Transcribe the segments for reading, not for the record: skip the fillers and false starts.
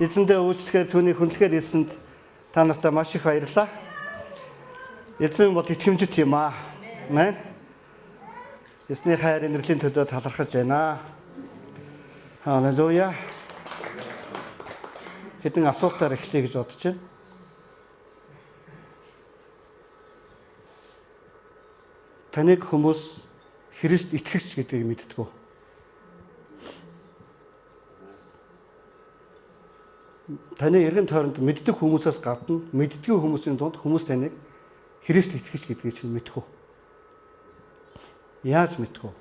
Эзэндээ үйлчлэхээр түүний хүндлэгээр ирсэнд та нартай маш их баярлалаа. Эзэн бол итгэмжит юм аа. Амен. Эзний хайр инэрлийн төлөө талархаж байна. Халелуя. Хэдэн асуултаар эхлэе гэж бодож байна. Таныг хүмүүс Христ итгэгч гэдгийг мэддэг үү? Таны эргэн тойронд мэддэг хүмүүсээс гадна мэддэггүй хүмүүсийн дунд хүмүүс таныг Христ итгэгч гэдгийг чинь мэдэх үү? Яаж мэдэх вэ?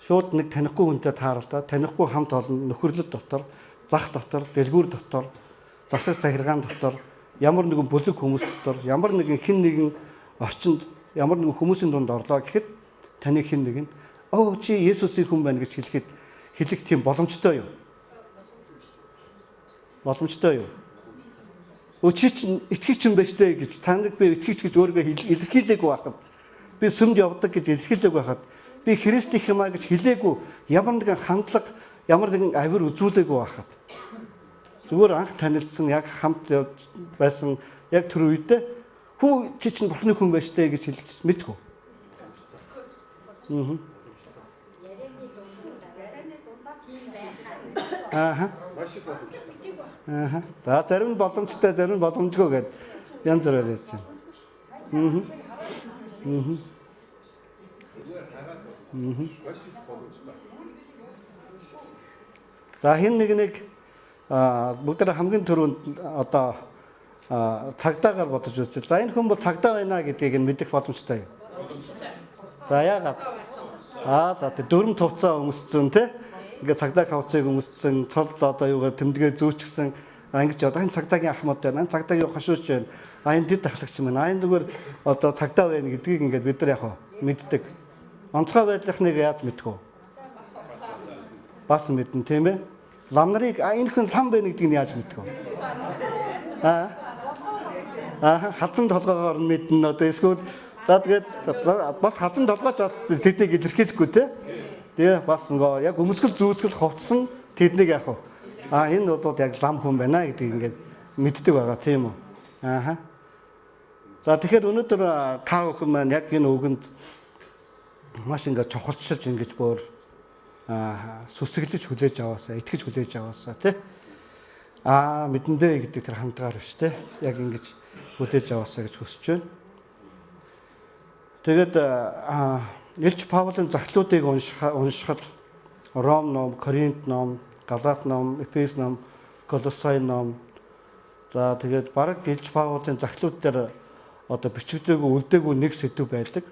Шууд нэг танихгүй хүнтэй тааралдаа, танихгүй хамт олон нөхөрлөл дотор, зах дотор, дэлгүүр дотор, засаг захиргаан дотор, ямар нэгэн бүлэг хүмүүс дотор, ямар нэгэн хэн нэгэн орчинд, ямар нэгэн хүмүүсийн дунд орлоо гэхэд таны хэн нэгэн "Оо чи Есүсийн хүн байна" гэж хэлэхэд хэлэх тийм боломжтой юу? Боломжтой юу? Өө чи чинь итгэгч юм байна штэ гэж таныг би итгэгч гэж өөрийгөө илэрхийлээгүй байхад, би сүмд явдаг гэж илэрхийлээгүй байхад, би Христ их юм а гэж хэлээгүй, ямар нэгэн хандлага, ямар нэгэн авир үзүүлээгүй байхад, зүгээр анх танилцсан, яг хамт байсан яг тэр үедээ хүү чи чинь бурхны хүн байна штэ гэж хэлж мэдгүй. Ааха. Ааха. За зарим нь боломжтой, зарим нь боломжгүй гэд янз бүрээр ярьж байна. За хэн нэг нэг бүгд хамгийн түрүүнд одоо цагдаагаар бодож үзье. За энэ хүн бол цагдаа байна гэдгийг нь мэдэх боломжтой юу? За яагаад? Аа за тэг дөрөм тувцаа өмсцэн те. Ингээд цагдаа хавцыг өмсцэн, цол одоо юугаа тэмдэгээ зүүчгсэн. А ингэж одоо энэ цагдаагийн ахмад байна, энэ цагдаагийн хошууч байна. А энэ дэд ахлагч юм байна. А энэ зүгээр одоо цагдаа байна гэдгийг ингээд бид нар яг мэддэг. Онцгой байдлынхныг яаж мэдэх вэ? Бас мэднэ тийм ээ. Лам нарыг а энэ хүн лам байна гэдгийг нь яаж мэдэх вэ? Аа хазан толгоогоор нь мэднэ одоо эсвэл за тэгээд бас хазан толгойч бас тэднийг илэрхийлэхгүй те. Тэгээ бас нөгөө яг өмсгөл зүүсгэл хувцсан тэднийг яах вэ? А энэ бол яг лам хүн байна гэдгийг ингээд мэддэг байгаа тийм үү? Ааха. За тэгэхээр өнөөдөр та бүхэн маань яг энэ үгэнд маш ингээд чухалчилж ингэж бүр сүсэглэж хүлээж аваасаа, итгэж хүлээж аваасаа тий. Аа мэдэндээ гэдэг тэр хандгаар биш тий. Яг ингэж хүлээж аваасаа гэж хүсэж байна. Тэгээд Элч Паулын захидлуудыг уншихад Ром ном, Коринт ном, Галат ном, Эфес ном, Колосай ном. За тэгээд бараг Элч Паулын захидлууд дээр одоо бичигдээгүй үлдээгүй нэг сэдв байдаг.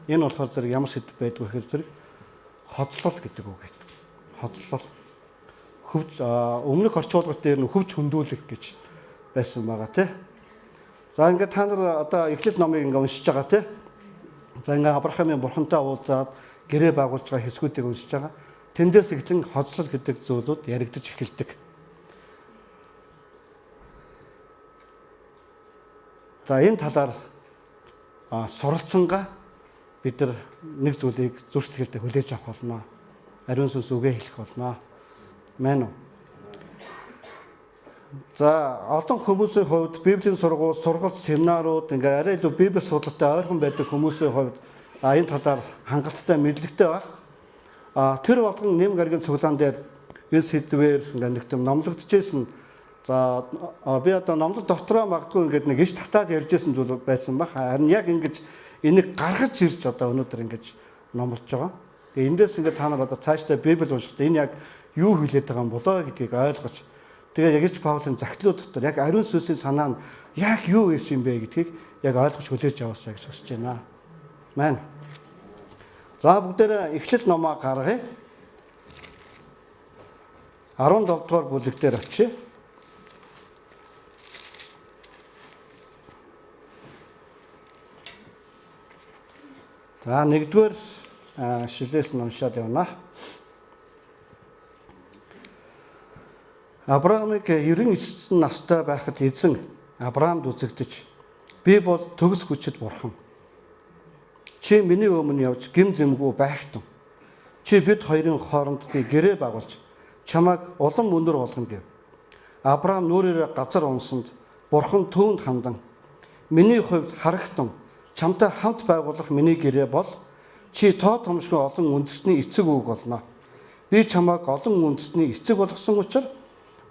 Энэ болохоор зэрэг ямар сэдв байдгүй гэхээр зэрэг хоцлол гэдэг үг байдаг. Хоцлол. Хөвч өмнөх орчуулгад дээр нь хөвч хөндүүлэх гэж байсан байгаа тий. За ингээд та нар одоо Эхлэл номыг ингээд уншиж байгаа тий. За ингээд Авраамийн бурхантай уулзаад гэрээ байгуулж байгаа хэсгүүдийг уншиж байгаа. Тэндээс эхлэн хоцлол гэдэг зүйлүүд яригдаж эхэлдэг. За энэ талаар суралцсангаа бид нар нэг зүйлийг зүрх сэтгэлдээ хүлээж авах болно. Ариун сүнс үгээ хэлэх болно. Мэн үү? За олон хүмүүсийн хувьд Библийн сургууль, сургалт, семинарууд ингээ арай илүү Библи судлалтай ойрхон байдаг хүмүүсийн хувьд энэ талаар хангалттай мэдлэгтэй байх. Тэр болгон нэм гарагийн цуглаан дээр энэ сэдвээр ингээ нэг тийм номлогдчихсэн. За би одоо номлол дотроо магадгүй ингээд нэг иш татаад ярьжсэн зүйл байсан байх. Харин яг ингэж энийг гаргаж ирж одоо өнөөдөр ингэж номлож байгаа. Тэгээ эндээс ингээд та нар одоо цаашдаа Библи уншихдаа энэ яг юу хэлээд байгаа юм болоо гэдгийг ойлгож тэгээ яг Илч Паулын захидлууд дотор яг ариун сүнсийн санаа нь яг юу байсан юм бэ гэдгийг яг ойлгож хүлээж аваасаа гэж хүсэж байна. Мэн. За бүгдээрээ Эхлэл номоо гаргая. 17 дугаар бүлэг дээр очие. За нэгдүгээр шилээс нь уншаад явна. Авраамыг 99 настай байхад эзэн Авраамд үзэгдэж би бол төгс хүчит бурхан. Чи миний өмнө явж гим зэмгүй байхтун. Чи бид хоёрын хооронд би гэрээ байгуулж чамайг улам өндөр болгоно гэв. Авраам нүрээрээ газар унсанд Бурхан түүнд хандан миний хувьд харагтун чамтай хамт байгуулах миний гэрээ бол чи тоо томшгүй олон үндэстний эцэг өвөг болно. Би чамайг олон үндэстний эцэг болгосон учраас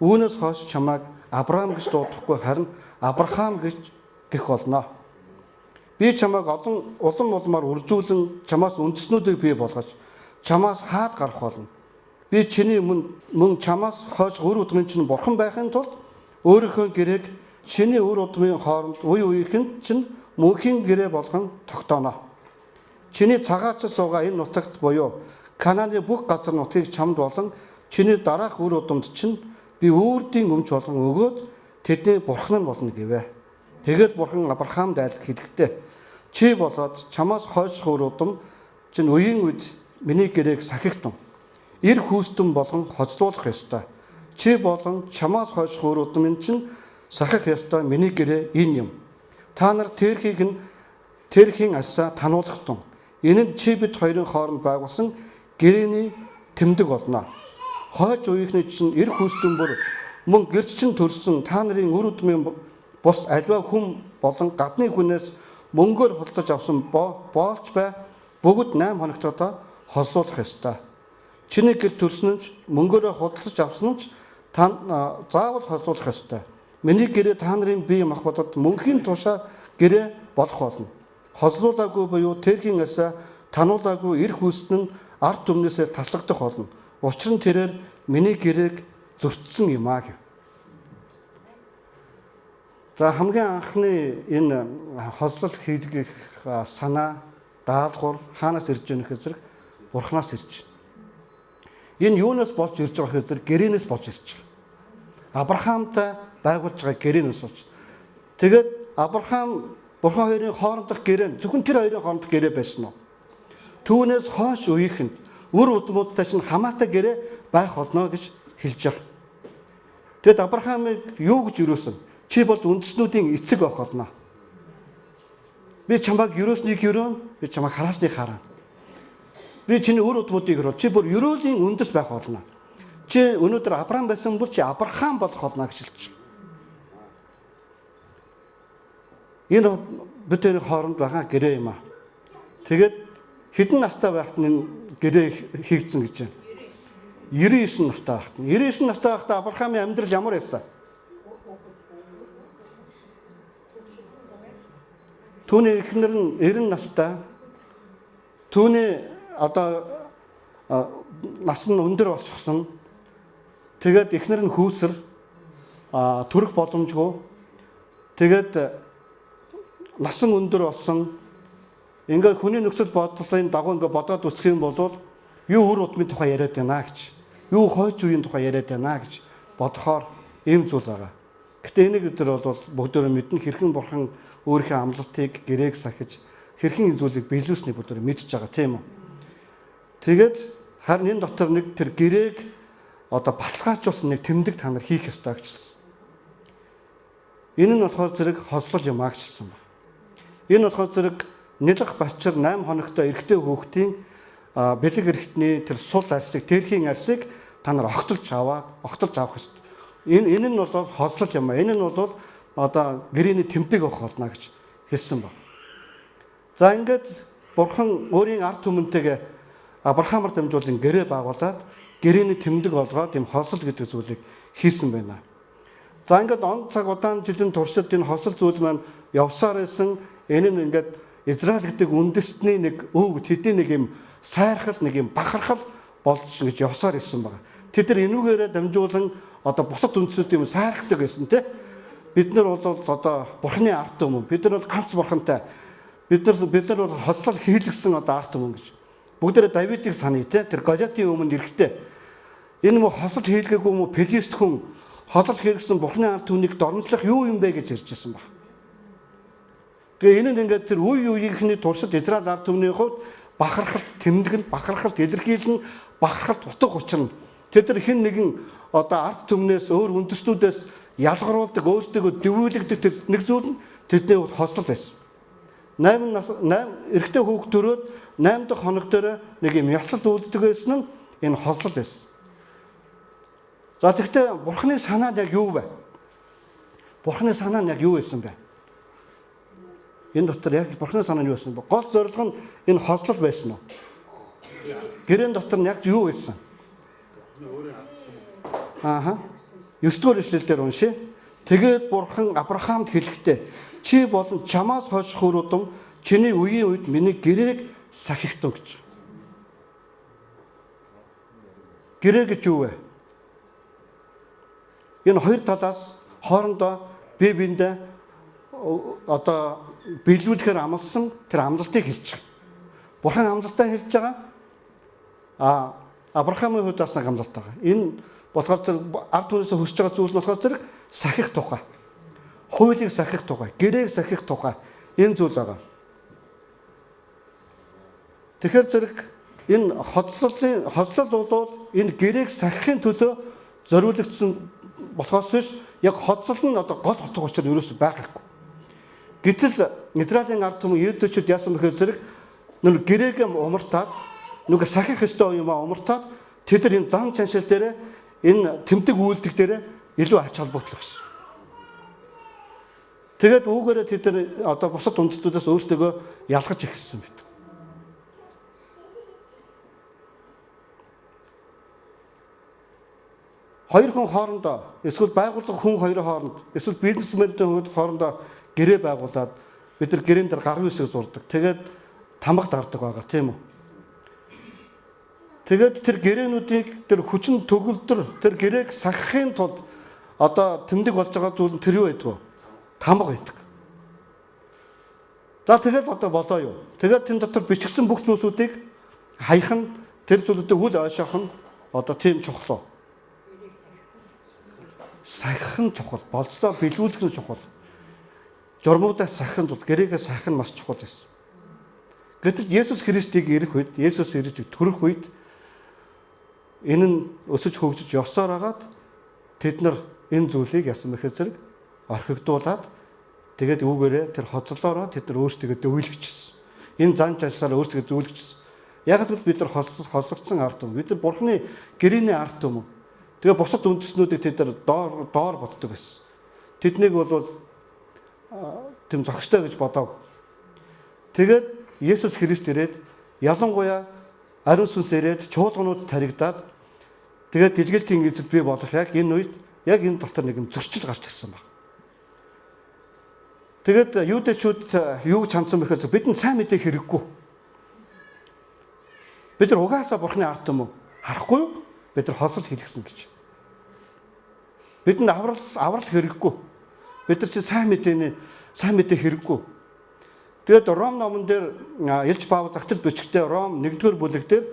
үүнээс хойш чамайг Авраам гэж дуудахгүй харин Авраам гэж гэх болно. Би чамайг олон улам улмаар үржүүлэн чамаас үндэстнүүдийг бий болгож чамаас хаад гарах болно. Би чиний мөн чамаас хойш үр удмын чинь бурхан байхын тулд өөрийнхөө гэрээг чиний үр удмын хооронд үе үеийнхэнд чинь мөнхийн гэрээ болгон тогтооно. Чиний цагаач суугаа энэ нутагт буюу Канааны бүх газар нутгийг чамд болон чиний дараах үр удамд чинь би үүрдийн өмч болгон өгөөд тэдний бурхан нь болно гэвэ. Тэгээд бурхан Авраамд айлд хэлэхдээ чи болоод чамаас хойших үр удам чинь үеийн үед миний гэрээг сахигтун эр хүүстэн болгон хоцлуулах ёстой. Чи болон чамаас хойших үр удмын чинь сахих ёстой миний гэрээ энэ юм. Та нар тэрхийг нь тэрхийн алсаа тануулах тун. Энэ нь чи бид хоёрын хооронд байгуулсан гэрээний тэмдэг болно. Хойч үеийнхний чинь эр хүүстэн бүр мөн гэрч чинь төрсөн та нарын үр удмын бус альва хүн болон гадны хүнээс мөнгөөр худалдаж авсан боолч бай бүгд 8 хоногтоо холсуулах ёстой. Чиний гэр төрсөн нь ч мөнгөөрөө худалдаж авсан нь ч та заавал холсуулах ёстой. Миний гэрээ та нарын бие махбодод мөнхийн тушаа гэрээ болох болно. Хослуулаагүй буюу тэрхийн асаа тануулаагүй эр хүүсэн нь ард түмнээсээ таслагдах болно. Учир нь тэрээр миний гэрээг зөрчсөн юм аа гэв. За хамгийн анхны энэ хослол хийх санаа даалгавар хаанаас ирж байгаа нөхөр зэрэг Бурханаас ирж байна. Энэ юунаас болж ирж байгаа гэхээр зэрэг гэрээнээс болж ирж байгаа. Авраамтай байгуулж байгаа гэрээнээс болж. Тэгээд Авраам Бурхан хоёрын хоорондох гэрээ зөвхөн тэр хоёрын хоорондох гэрээ байсан уу? Түүнээс хойш үеийнхэнд үр удмуудтай чинь хамаатай гэрээ байх болно гэж хэлж байгаа. Тэгэд Авраамыг юу гэж юрөөсөн? Чи бол үндэстнүүдийн эцэг байх болно. Би чамайг юрөөснийг юрөөн, би чамайг хараасныг хараа. Би чиний үр удмуудыг юрөө. Чи бүр ерөөлийн үндэс байх болно. Чи өнөөдөр Авраам байсан бол чи Авраам болох болно гэж хэлж байгаа. Энэ бид хоёрын хооронд байгаа гэрээ юм аа. Тэгээд хэдэн настай байхад энэ гэрээ хийгдсэн гэж байна. 99 настай байхад. 99 настай байхдаа Авраамийн амьдрал ямар байсан? Түүний эхнэр нь 90 настай. Түүний одоо нас нь өндөр болчихсон. Тэгээд эхнэр нь хүүсэр төрөх боломжгүй. Тэгээд насан өндөр болсон. Ингээд хүний нөхцөл бодлын дагуу ингээд бодоод үзэх юм бол юу үр удмын тухай яриад байна гэж, юу хойч үеийн тухай яриад байна гэж бодохоор ийм зүйл байгаа. Гэтэ энийг бид нар бол бүгдөө мэднэ, хэрхэн бурхан өөрийнхөө амлалтыг гэрээг сахиж хэрхэн энэ зүйлийг биелүүлснийг бүгдөө мэдж байгаа, тийм үү? Тэгээд харин энэ дотор нэг тэр гэрээг одоо баталгаажуулсан нэг тэмдэг та нар хийх ёстой гэж. Энэ нь болохоор зэрэг хослол юм аа гэжсэн баг. Энэ болохоор зэрэг нэлэх бачир 8 хоногтой эрэгтэй хүүхдийн бэлэг эрэгтний тэр сул арсыг, тэрхийн арсыг та нар огтолж аваад, огтолж авах ёстой. Энэ нь бол хослол юм аа. Энэ нь бол одоо гэрээний тэмдэг авах болно гэж хэлсэн баг. За ингээд бурхан өөрийн ард түмэнтэйгээ Авраамаар дамжуулан гэрээ байгуулад гэрээний тэмдэг болгоод ийм хослол гэдэг зүйлийг хийсэн байна. За ингээд он цаг удаан жилийн туршид энэ хосол зүйл маань явсаар байсан. Энэ нь ингээд Израиль гэдэг үндэстний нэг өв тэдний нэг юм сайрхал, нэг юм бахархал болж гэж явсаар исэн байна. Тэд нар энүүгээрээ дамжуулан одоо бусад үндэстнүүд юм сайрхдаг байсан, тий. Бид нар бол одоо бурхны ард түмэн. Бид нар бол ганц бурхантай. Бид нар бол хослол хийлгсэн одоо ард түмэн гэж. Бүгдээрээ Давидыг саная, тий. Тэр Голиатын өмнө ирэхдээ энэ мө хосол хийлгээгүй мө Филист хүн хосол хийлгсэн бурхны ард түмнийг дормжлох юу юм бэ гэж ирж исэн баг. Тэгээ энэ нь ингээд тэр үе үеийнхний туршид Израиль ард түмний хувьд бахархалт тэмдэг нь, бахархалт илэрхийлэл нь, бахархалт утга учир нь. Тэд нар хэн нэгэн одоо ард түмнээс өөр үндэстнүүдээс ялгаруулдаг, өөрсдөө дэвүүлэгдэх тэр нэг зүйл нь тэдний хувьд хосол байсан. 8 нас 8 эрэгтэй хүүхд төрөөд 8 дахь хоног дээр нэг юм яслалт үүддэг байсан нь энэ хослол байсан. За тэгэхдээ Бурхны санаа нь яг юу вэ? Бурхны санаа нь яг юу байсан бэ? Энэ дотор яг Бурхны санаа нь юу байсан бэ? Гол зорилго нь энэ хослол байсан уу? Гэрээн дотор нь яг юу байсан? Ааха. 9 дугаар ишлэл дээр уншъя. Тэгээд Бурхан Авраамд хэлэхдээ чи болон чамаас хойш хөрүүдэн чиний үеийн үед миний гэрээг сахихтун гэж. Гэрээ гэж юу вэ? Энэ хоёр талаас хоорондоо бие биендээ одоо биелүүлэхээр амласан тэр амлалтыг хэлж байгаа. Бурхан амлалтаа хэлж байгаа. А Авраамийн хувьд бас нэг амлалт байгаа. Энэ болохоор зэрэг ард түмнээс хүсэж байгаа зүйл нь болохоор зэрэг сахих тухай. Хуулийг сахих тухай, гэрээг сахих тухай энэ зүйл байгаа. Тэгэхээр зэрэг энэ хоцлол бол энэ гэрээг сахихын төлөө зориулагдсан болохоос биш яг хоцлол нь одоо гол утга учир ерөөсөй байгаагүй. Гэтэл Израилийн ард түмэн юудэчүүд яасан бэхээр зэрэг нөр гэрээг умартаад нүг сахих ёстой юм а умартаад тэд нар энэ зан чаншил дээр энэ тэмдэг үйлдэх дээр илүү ач холбогдол өгсөн. Тэгээд үүгээрээ тэд нар одоо бусад үндэстнүүдээс өөрсдөө ялгаж эхэлсэн мэт. Хоёр хүн хоорондоо эсвэл байгууллага хүн хоёрын хооронд эсвэл бизнесмэнүүдийн хоорондоо гэрээ байгуулад бид нар гэрээн дээр гарын үсэг зурдаг. Тэгээд тамга дардаг байгаа тийм үү? Тэгээд тэр гэрээнүүдийг тэр хүчин төгөлдөр тэр гэрээг сахихын тулд одоо тэмдэг болж байгаа зүйл нь тэр юу байдаг вэ? Тамга байдаг. За тэгээд одоо болоо юу? Тэгээд тэн дотор бичигдсэн бүх зүйлсүүдийг хаях нь тэр зүйлүүдийг үл ойшоох нь одоо тийм чухал уу? Сахих нь чухал, болцлоо биелүүлэх нь чухал. Журмуудаа сахих нь гэрээгээ сахих нь маш чухал байсан. Гэтэл Есүс Христийг ирэх үед, Есүс ирж төрөх үед энэ нь өсөж хөгжиж явсаар хагаад тэд нар энэ зүйлийг ясан мэхэр зэрэг орхигдуулаад тэгээд үүгээрээ тэр хоцлоороо тэд нар өөрсдөө дөөлгөжсөн. Энэ зан чаншаар өөрсдөө дөөлгөжсөн. Яг гэвэл бид нар хослогдсон ард түмэн. Бид нар Бурхны гэрээний ард түмэн. Тэгээ бусад үндэстнүүдийг тэд нар доор боддог байсан. Тэднийг бол тэм зохистой гэж бодоог. Тэгээд Есүс Христ ирээд ялангуяа ариун сүнс ирээд чуулганууд таригдаад тэгээд дэлгэлтийн эзэд бий болох яг энэ үед яг энэ дотор нэг юм зөрчил гарч ирсэн баг. Тэгээд юудэчүүд юу гэж хандсан бэхээр бидэнд сайн мэдээ хэрэггүй. Бид нар угаасаа Бурхны ард түмэн харахгүй юу? Бид нар хосол хийлгсэн гэж. Бидэнд аврал хэрэггүй. Бид нар чи сайн мэдээ хэрэггүй. Тэгээд Ром номон дээр Элч Паул загтал бичгтээ Ром 1-р бүлэг дээр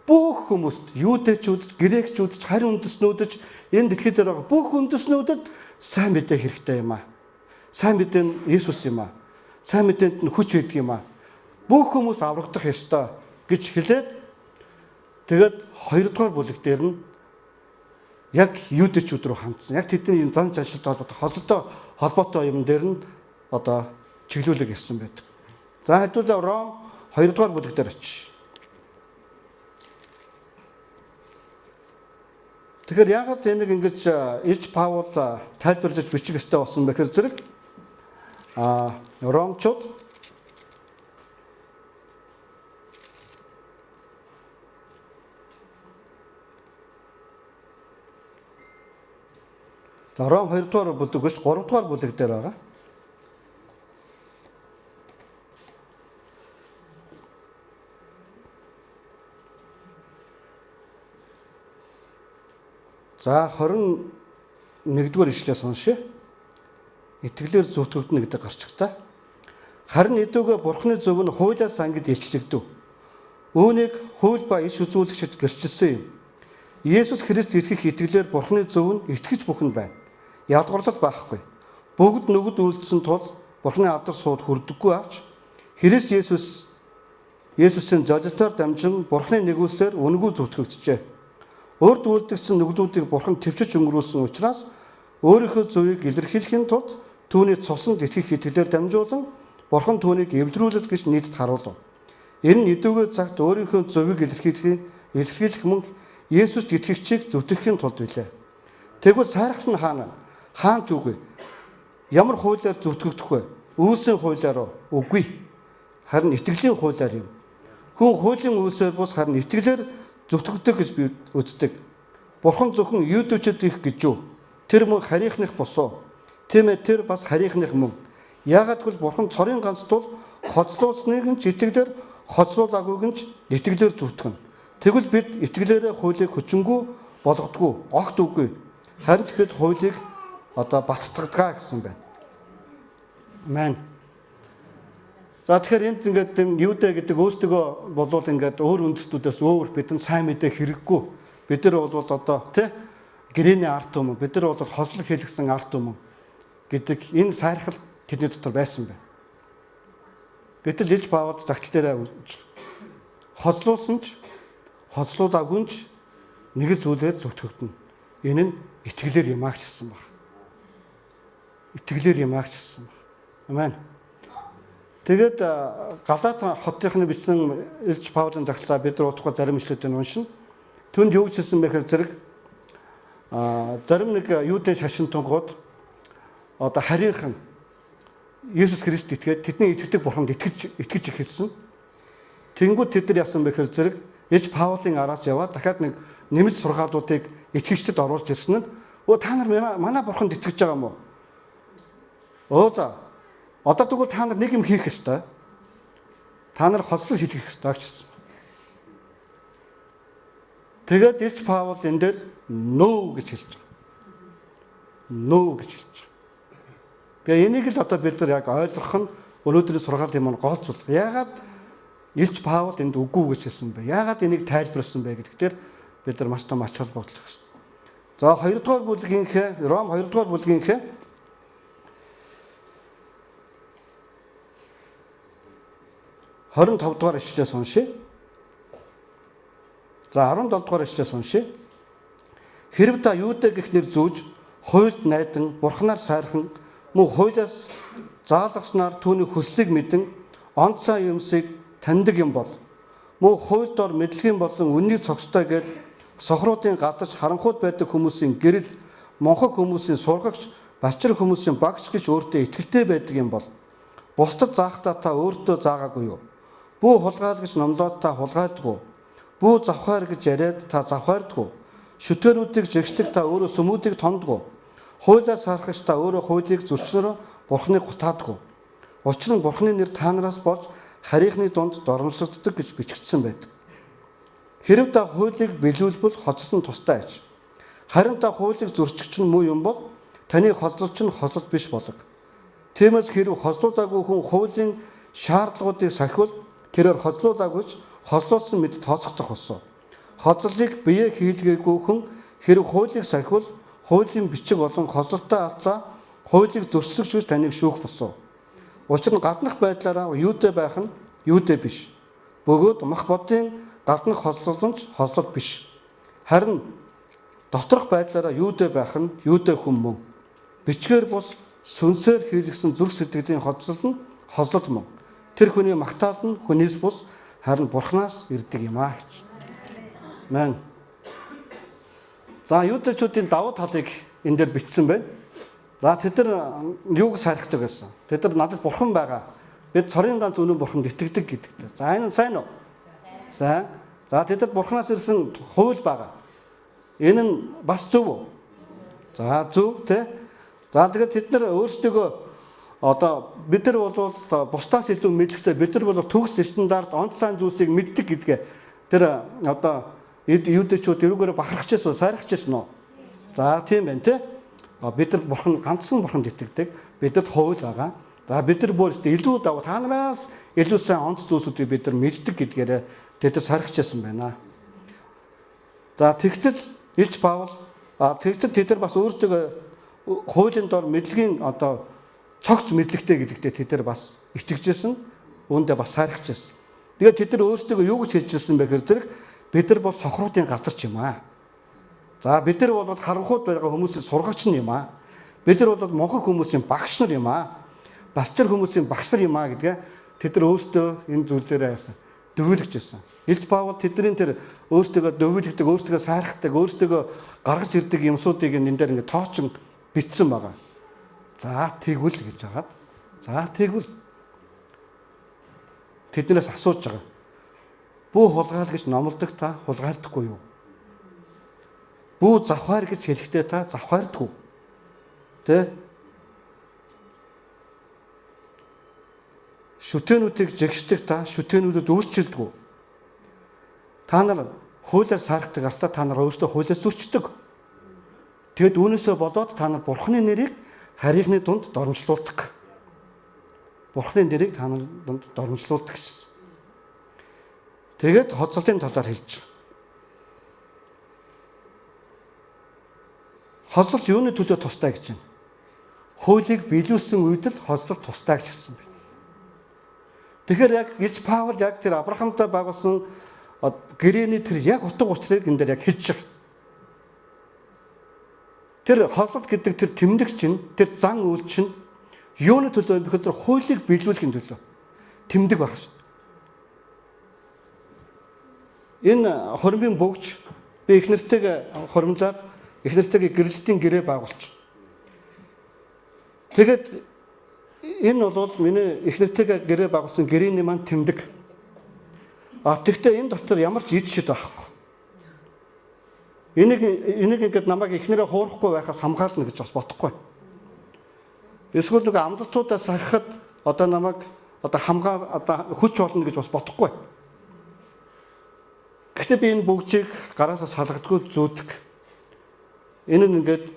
бүх хүмүүст юудэчүүд, грекчүүд, харь үндэстнүүд ч энэ дэлхий дээр байгаа бүх үндэстнүүдэд сайн мэдээ хэрэгтэй юм аа. Сайн мэдээ нь Есүс юм аа. Сайн мэдээнд нь хүч байдаг юм аа. Бүх хүмүүс аврагдах ёстой гэж хэлээд тэгээд 2-р бүлэг дээр нь яг юудэчүүд рүү хандсан. Яг тэдний энэ зан чаншилтай холбоотой холбоотой холбоотой юм дээр нь одоо чиглүүлэг ирсэн байдаг. За хэдүүлээ Ром 2-р бүлэг дээр очив. Тэгэхээр яагаад энийг ингэж Илч Паул тайлбарлаж бичих ёстой болсон бэ гэхээр зэрэг Ромчууд за Ром 2-р бүлэг биш 3-р бүлэг дээр байгаа. За 21-р ишлээс уншъя. Итгэлээр зүтгэгдэнэ гэдэг гарчигтай. Харин эдүүгээ Бурхны зөв нь хуулиас ангид илчлэгдэв. Үүнийг хууль ба иш үзүүлэгчид гэрчилсэн юм. Есүс Христ итгэх итгэлээр Бурхны зөв нь итгэж бүхэнд байна. Ядгуурлал байхгүй. Бүгд нүгэд үлдсэн тул Бурхны алдар сууд хүрдэггүй авч Христ Есүсийн золилтоор дамжин Бурхны нэгүслээр үнэгүй зүтгэгджээ. Урд үлдэгдсэн нүглүүдийг Бурхан төвчөж өнгөрүүлсэн учраас өөрийнхөө зөвийг илэрхийлэхийн тулд түүний цуснд итгэх итгэлээр дамжуулан Бурхан түүнийг эвлэрүүлэл гэж нийтэд харуулв. Энэ нь эдүүгээ цагт өөрийнхөө зөвийг илэрхийлэх мөн Есүст итгэгчийг зүтгэхийн тулд билээ. Тэгвэл сайрахт нь хаана? Хаан ч үгүй. Ямар хуулиар зүтгэгдэх вэ? Үйлсийн хуулиар уу? Үгүй. Харин итгэлийн хуулиар юм. Хүн хуулийн үйлсээр бус харин итгэлээр зүтгэгдэх гэж би үздэг. Бурхан зөвхөн юудэвчэд их гэж юу? Тэр мөн харийнхных босоо. Тийм ээ, тэр бас харийнхных мөн. Яагаад гэвэл Бурхан цорын ганц тул хоцлуулсныг нь ч итгэлээр, хоцлуулаагүйг нь ч итгэлээр зүтгэнэ. Тэгвэл бид итгэлээрээ хуулийг хүчингү болгодгүй, огт үгүй. Харин ч бид хуулийг одоо баттгадгаа гэсэн байна. Амен. За, тэгэхээр энд ингээд юм юудэ гэдэг өөрсдөө болвол ингээд өөр үндэстнүүдээс өөр, бидэнд сайн мэдээ хэрэггүй. Бид нар бол одоо тий гэрээний ард түмэн, бид нар бол хослол хийлгсэн ард түмэн гэдэг энэ сайрхал тэдний дотор байсан байна. Гэтэл Илж Паул загтал дээрээ хоцлуулсан ч, хоцлуулаагүй ч нэг л зүйлээр зүтгэгдэнэ. Энэ нь итгэлээр юм аа гэж хэлсэн баг. Итгэлээр юм аа гэж хэлсэн баг. Амен. Тэгээд Галаат хотынхны бичсэн Илж Паулийн загтлаа бид нар удахгүй зарим ишлүүдийг уншина. Түүнд юу гэж хэлсэн бэ гэхээр зэрэг зарим нэг юудын шашинтангууд одоо харийнхан Есүс Христ итгээд, тэдний итгэдэг бурханд итгэж итгэж эхэлсэн. Тэнгүүд тэд нар яасан бэ гэхээр зэрэг Илж Паулийн араас яваад дахиад нэг нэмэлт сургаалуудыг итгэгчдэд оруулж ирсэн нь өө, та нар манай бурханд итгэж байгаа юм уу? Өө за, одоо тэгвэл та нар нэг юм хийх ёстой. Та нар хоцлол хийх ёстой гэж хэлсэн. Тэгээд Илч Паул энэ дээр no гэж хэлж байгаа. No гэж хэлж байгаа. Тэгээ энийг л одоо бид нар яг ойлгох нь өнөөдрийн сургаалын маань гол зүйл. Яагаад Илч Паул энд үгүй гэж хэлсэн бэ? Яагаад энийг тайлбарласан бэ гэдгээр бид нар маш том ач холбогдол өгсөн. За, 2 дугаар бүлгийнхээ, Ром 2 дугаар бүлгийнхээ 25 дугаар ишлэлээс уншъя. За, 17 дугаар ишлэлээс уншъя. Хэрв та юудэ гэх нэр зүүж, хуульд найдан, бурхнаар сайрхан, мөн хуулиас заалгаснаар түүний хүслийг мэдэн онц сайн юмсыг таньдаг юм бол, мөн хууль дор мэдлэгийн болон үннийг цогцтой гээд сохруудын газарч, харанхуйд байдаг хүмүүсийн гэрэл, монхог хүмүүсийн сургагч, балчир хүмүүсийн багш гэж өөртөө итгэлтэй байдаг юм бол, бусдад заахтаа та өөртөө заагаагүй юу? Бүү хулгаал гэж номлоод та хулгайлдгүй. Бүү завхаар гэж яриад та завхаардгүй. Шүтгэрүүдийг жигшдэг та өөрөө сүмүүдийг тондгоо. Хуулиар сархагч та өөрөө хуулийг зөрчсөнөөр Бурхныг гутаадгүй. Учир нь Бурхны нэр та нараас болж харийнхны дунд доромжлогддог гэж бичигдсэн байдаг. Хэрв та хуулийг биелүүлбэл хоцлол нь тустай аж. Харин та хуулийг зөрчигч нь муу юм бол таны хоцлолч нь хоцлол биш болог. Тиймээс хэрв хоцлуулаагүй хүн хуулийн шаардлагуудыг сахивал тэрээр хоцлуулаагүй ч хоцлуулсан мэт тооцогдох болсон. Хоцлолыг бие хийлгээгүй хүн хэрв хуулийг сахивал хуулийн бичиг болон хоцлолтой атлаа хуулийг зөрчсөгч гэж таныг шүүх болсон. Учир нь гаднах байдлаараа юудэ байх нь юудэ биш. Бөгөөд мах бодын гаднах хоцлол нь ч хоцлол биш. Харин доторх байдлаараа юудэ байх нь юудэ хүн мөн. Бичгээр бус сүнсээр хийлгсэн зүрх сэтгэлийн хоцлол нь хоцлол мөн. Тэр хүний магтаал нь хүнээс бус харин Бурханаас ирдэг юм аа гэж. Мэн. За, юудэчүүдийн давуу талыг энэ дээр бичсэн байна. За, тэд нар юуг сархдаг байсан? Тэд нар надад бурхан байгаа. Бид цорын ганц үнэн бурханд итгэдэг гэдэгтэй. За, энэ сайн уу? Сайн. За, тэдэд бурханаас ирсэн хууль байгаа. Энэ нь бас зөв үү? За, зөв тий. За, тэгээд тэд нар өөрсдөө одоо бид нар бол бусдаас илүү мэдлэгтэй, бид нар бол төгс стандарт онц сайн зүйлсийг мэддэг гэдгээ тэр одоо юудэчүүд эрүүгээр бахархаж байсан, сайрхаж байсан уу? За, тийм байна тий. Бид нар бурхан, ганцхан бурханд итгэдэг. Бидэд хууль байгаа. За, бид нар бүр илүү давуу, та нараас илүү сайн онц зүйлсүүдийг бид нар мэддэг гэдгээрээ тэд нар сархиж байсан байна. За, тэгтэл Илч Паул тэгтэл тэд нар бас өөрсдөө хуулийн дор мэдлэгийн одоо цогц мэдлэгтэй гэдэгтээ тэд нар бас итгэжсэн. Үүндээ бас сайрхаж байсан. Тэгээд тэд нар өөрсдөө юу гэж хэлжсэн бэ гэхээр зэрэг бид нар бол сохруудын газар ч юм аа. За, бид нар бол харанхуйд байгаа хүмүүсийн сургагч нь юм аа. Бид нар бол монхог хүмүүсийн багш нар юм аа. Балчир хүмүүсийн багш нар юм аа гэдгээ тэд нар өөрсдөө энэ зүйл дээрээ яасан. Дүгийлэгч байсан. Илж Паул тэдний тэр өөрсдөө дүгийлэгдэг, өөрсдөө сайрхдаг, өөрсдөө гаргаж ирдэг юмсуудыг энэ дээр ингээд тоочин бичсэн байгаа. За тэгвэл гэж хагаад. За тэгвэл тэднээс асууж байгаа. Бүү хулгаал гэж номлодог та хулгайлдаггүй юу? Бүү завхаар гэж хэлэхдээ та завхаардгүй. Тэ? Шүтээнүүдийг жигшдэг та шүтээнүүдэд үйлчилдэг. Та нар хуулиар сархдаг артаа та нар өөрсдөө хуулиар зөрчдөг. Тэгэд үүнээсээ болоод та нар Бурхны нэрийг харийнхны дунд доромжлуулдаг. Бурхны нэрийг та нар дунд доромжлуулдаг гэсэн. Тэгээд хоцлолтын талаар хэлж байгаа. Хоцлолт юуны төлөө тустай гэж байна? Хуулийг биелүүлсэн үед л хоцлолт тустай гэж хэлсэн байна. Тэгэхээр яг Илж Паул яг тэр Авраамтай байгуулсан гэрээний тэр яг утга учирыг энэ дээр яг хэлж байгаа. Тэр хоцлолт гэдэг тэр тэмдэг чинь, тэр зан үйл чинь юуны төлөө вэ гэхээр хуулийг биелүүлэхин төлөө тэмдэг байх хэрэгтэй. Энэ хормын бөгж би их нэртэйг хормлаад их нэртэйг гэрлэлтийн гэрээ байгуулчих. Тэгээд энэ бол миний их нэртэйг гэрээ байгуулсан гэрээний маань тэмдэг. А тэгвэл энэ дотор ямар ч ид шид байхгүй. Энийг ингээд намайг эхнэрээ хуурахгүй байхаас хамгаална гэж бас бодохгүй. Эсвэл нэг амлалтуудаа сахихад одоо намайг одоо хамгаал одоо хүч болно гэж бас бодохгүй. Гэхдээ би энэ бөгжийг гараасаа салгадгүй зүүдэг. Энэ нь ингээд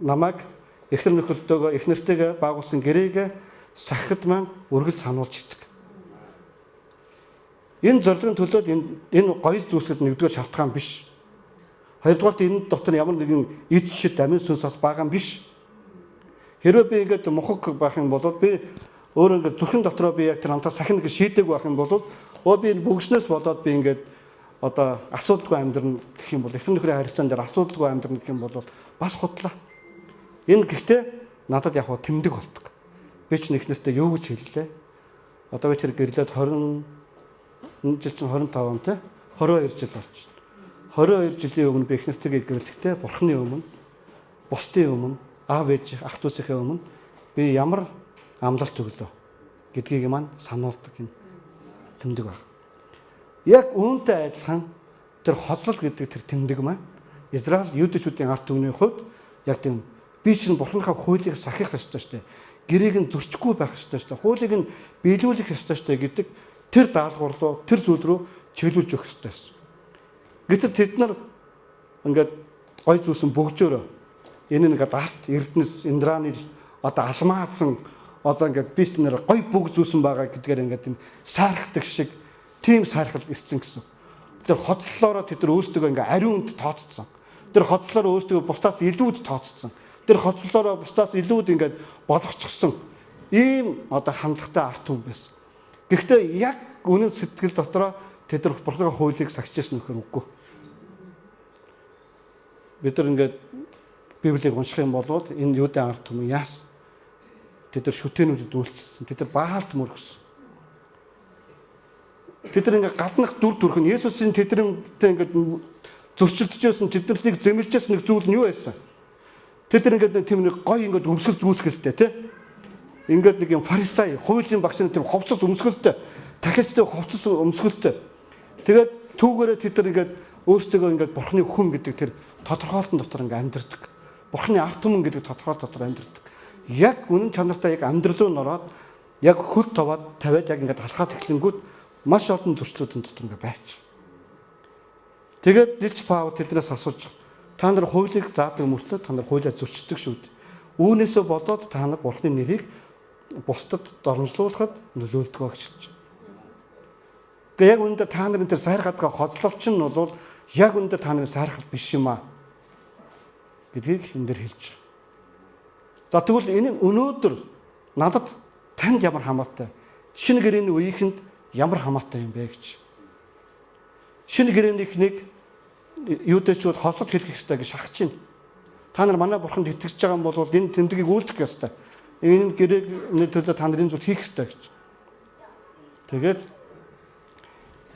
намайг эхнэр нөхөртөөгөө их нэртэйгээ байгуулсан гэрээгээ сахихад маань үргэлж сануулж идэг. Энэ зорилгын төлөө энэ гоё зүйлсэд нэгдүгээр шалтгаан биш. Хоёрдугаарт энэ дотор ямар нэгэн ид шид амин сүнс бас байгаа юм биш. Хэрвээ би ингээд мухаг байх юм бол би өөрөө ингээд зүрхэн дотроо би яг тэр амтаа сахина гэж шийдэг байх юм бол би энэ бөгснөөс болоод би ингээд одоо асуудалгүй амьдрна гэх юм бол эхнэр нөхрийн харилцаан дээр асуудалгүй амьдрна гэх юм бол бас худлаа. Энэ гэхдээ надад яг тэмдэг болдог. Би ч эхнэртээ юу гэж хэллээ? Одоо би тэр гэрлээд 20 жил чинь 25 он те 22 жил болчихно. 22 жилийн өмнө би эхнэртэйгээ гэрлэхдээ Бурхны өмнө, бусдын өмнө, аав ээж ах дүүсийнхээ өмнө би ямар амлалт өглөө гэдгийг маань сануулдаг юм тэмдэг баг. Яг үүнтэй адилхан тэр хоцлол гэдэг тэр тэмдэг маань Израиль юудэчүүдийн ард түмний хувьд яг тийм би чинь Бурхныхаа хуулийг сахих ёстой шүү дээ. Гэрээг нь зөрчихгүй байх ёстой шүү дээ. Хуулийг нь биелүүлэх ёстой шүү дээ гэдэг тэр даалгавар руу, тэр зүйл рүү чиглүүлж өгөх ёстой байсан. Гэтэл тэд нар ингээд гой зүйлсэн бөгжөөрөө энэ ингээд алт эрдэнэс Индранил одоо алмаацсан одоо ингээд би ч нэр гой бүг зүүсэн байгаа гэдгээр ингээд тийм саархдаг шиг тийм саархал ирсэн гэсэн. Тэр хоцлолоороо тэд нар өөрсдөө ингээд ариунд тооцсон. Тэр хоцлолоороо өөрсдөө бусдаас илүүд тооцсон. Тэр хоцлолоороо бусдаас илүүд ингээд болгочихсон. Ийм одоо хандлагатай ард түмэн байсан. Гэхдээ яг үнэн сэтгэл дотроо тэд нар Бурхны хуулийг сахиж байсан нөхөр үгүй. Бид нар ингээд Библийг унших юм бол энэ юудын ард түмэн яасан? Тэд нар шүтээнүүдэд үйлчилсэн. Тэд нар Баалд мөргсөн. Тэд нар ингээд гаднах дүр төрх нь Есүсийн тэднэртэй ингээд зөрчилдөжсэн, тэднийг зэмлэжсэн нэг зүйл нь юу байсан? Тэд нар ингээд тийм нэг гой ингээд өмсгөл зүүсгэлтэй тий. Ингээд нэг юм фарисей, хуулийн багш нар тийм хувцас өмсгөлтэй, тахилчтай хувцас өмсгөлтэй. Тэгээд түүгээрээ тэд нар ингээд өөрсдөө ингээд Бурхны хүн гэдэг тэр тодорхойлтон дотор ингээд амьдардаг. Бурхны ард түмэн гэдэг тодорхойлт дотор амьдардаг. Яг үнэн чанартай яг амьдрал руу нороод яг хөл тавиад яг ингээд алхаад эхлэнгүүт маш олон зөрчлүүдэн дотор ингээд байчих. Тэгээд Дилч Паул тэднээс асууж та нар хуулийг заадаг мөртлөө та нар хуулиа зөрчдөг шүү дээ. Үүнээсээ болоод та нар Бурхны нэрийг бусдад доромжлуулахад нөлөөлдөг гэж хэлж байна. Тэгээ яг үүндээ та нарын тэр сайрхадгаа хоцлолч нь бол яг үүндээ та нарын сайрхал биш юм аа гэдгийг энэ дэр хэлж байгаа. За тэгвэл энэ өнөөдөр надад танд ямар хамаатай? Шинэ гэрээний үеийнхэнд ямар хамаатай юм бэ гэж. Шинэ гэрээнийхнийг юудэчүүд хослол хэлэх ёстой гэж шахаж байна. Та нар манай бурханд итгэж байгаа юм бол энэ тэмдгийг үйлдэх ёстой. Энэ гэрээгний төлөө та нарын зүйл хийх ёстой гэж. Тэгээд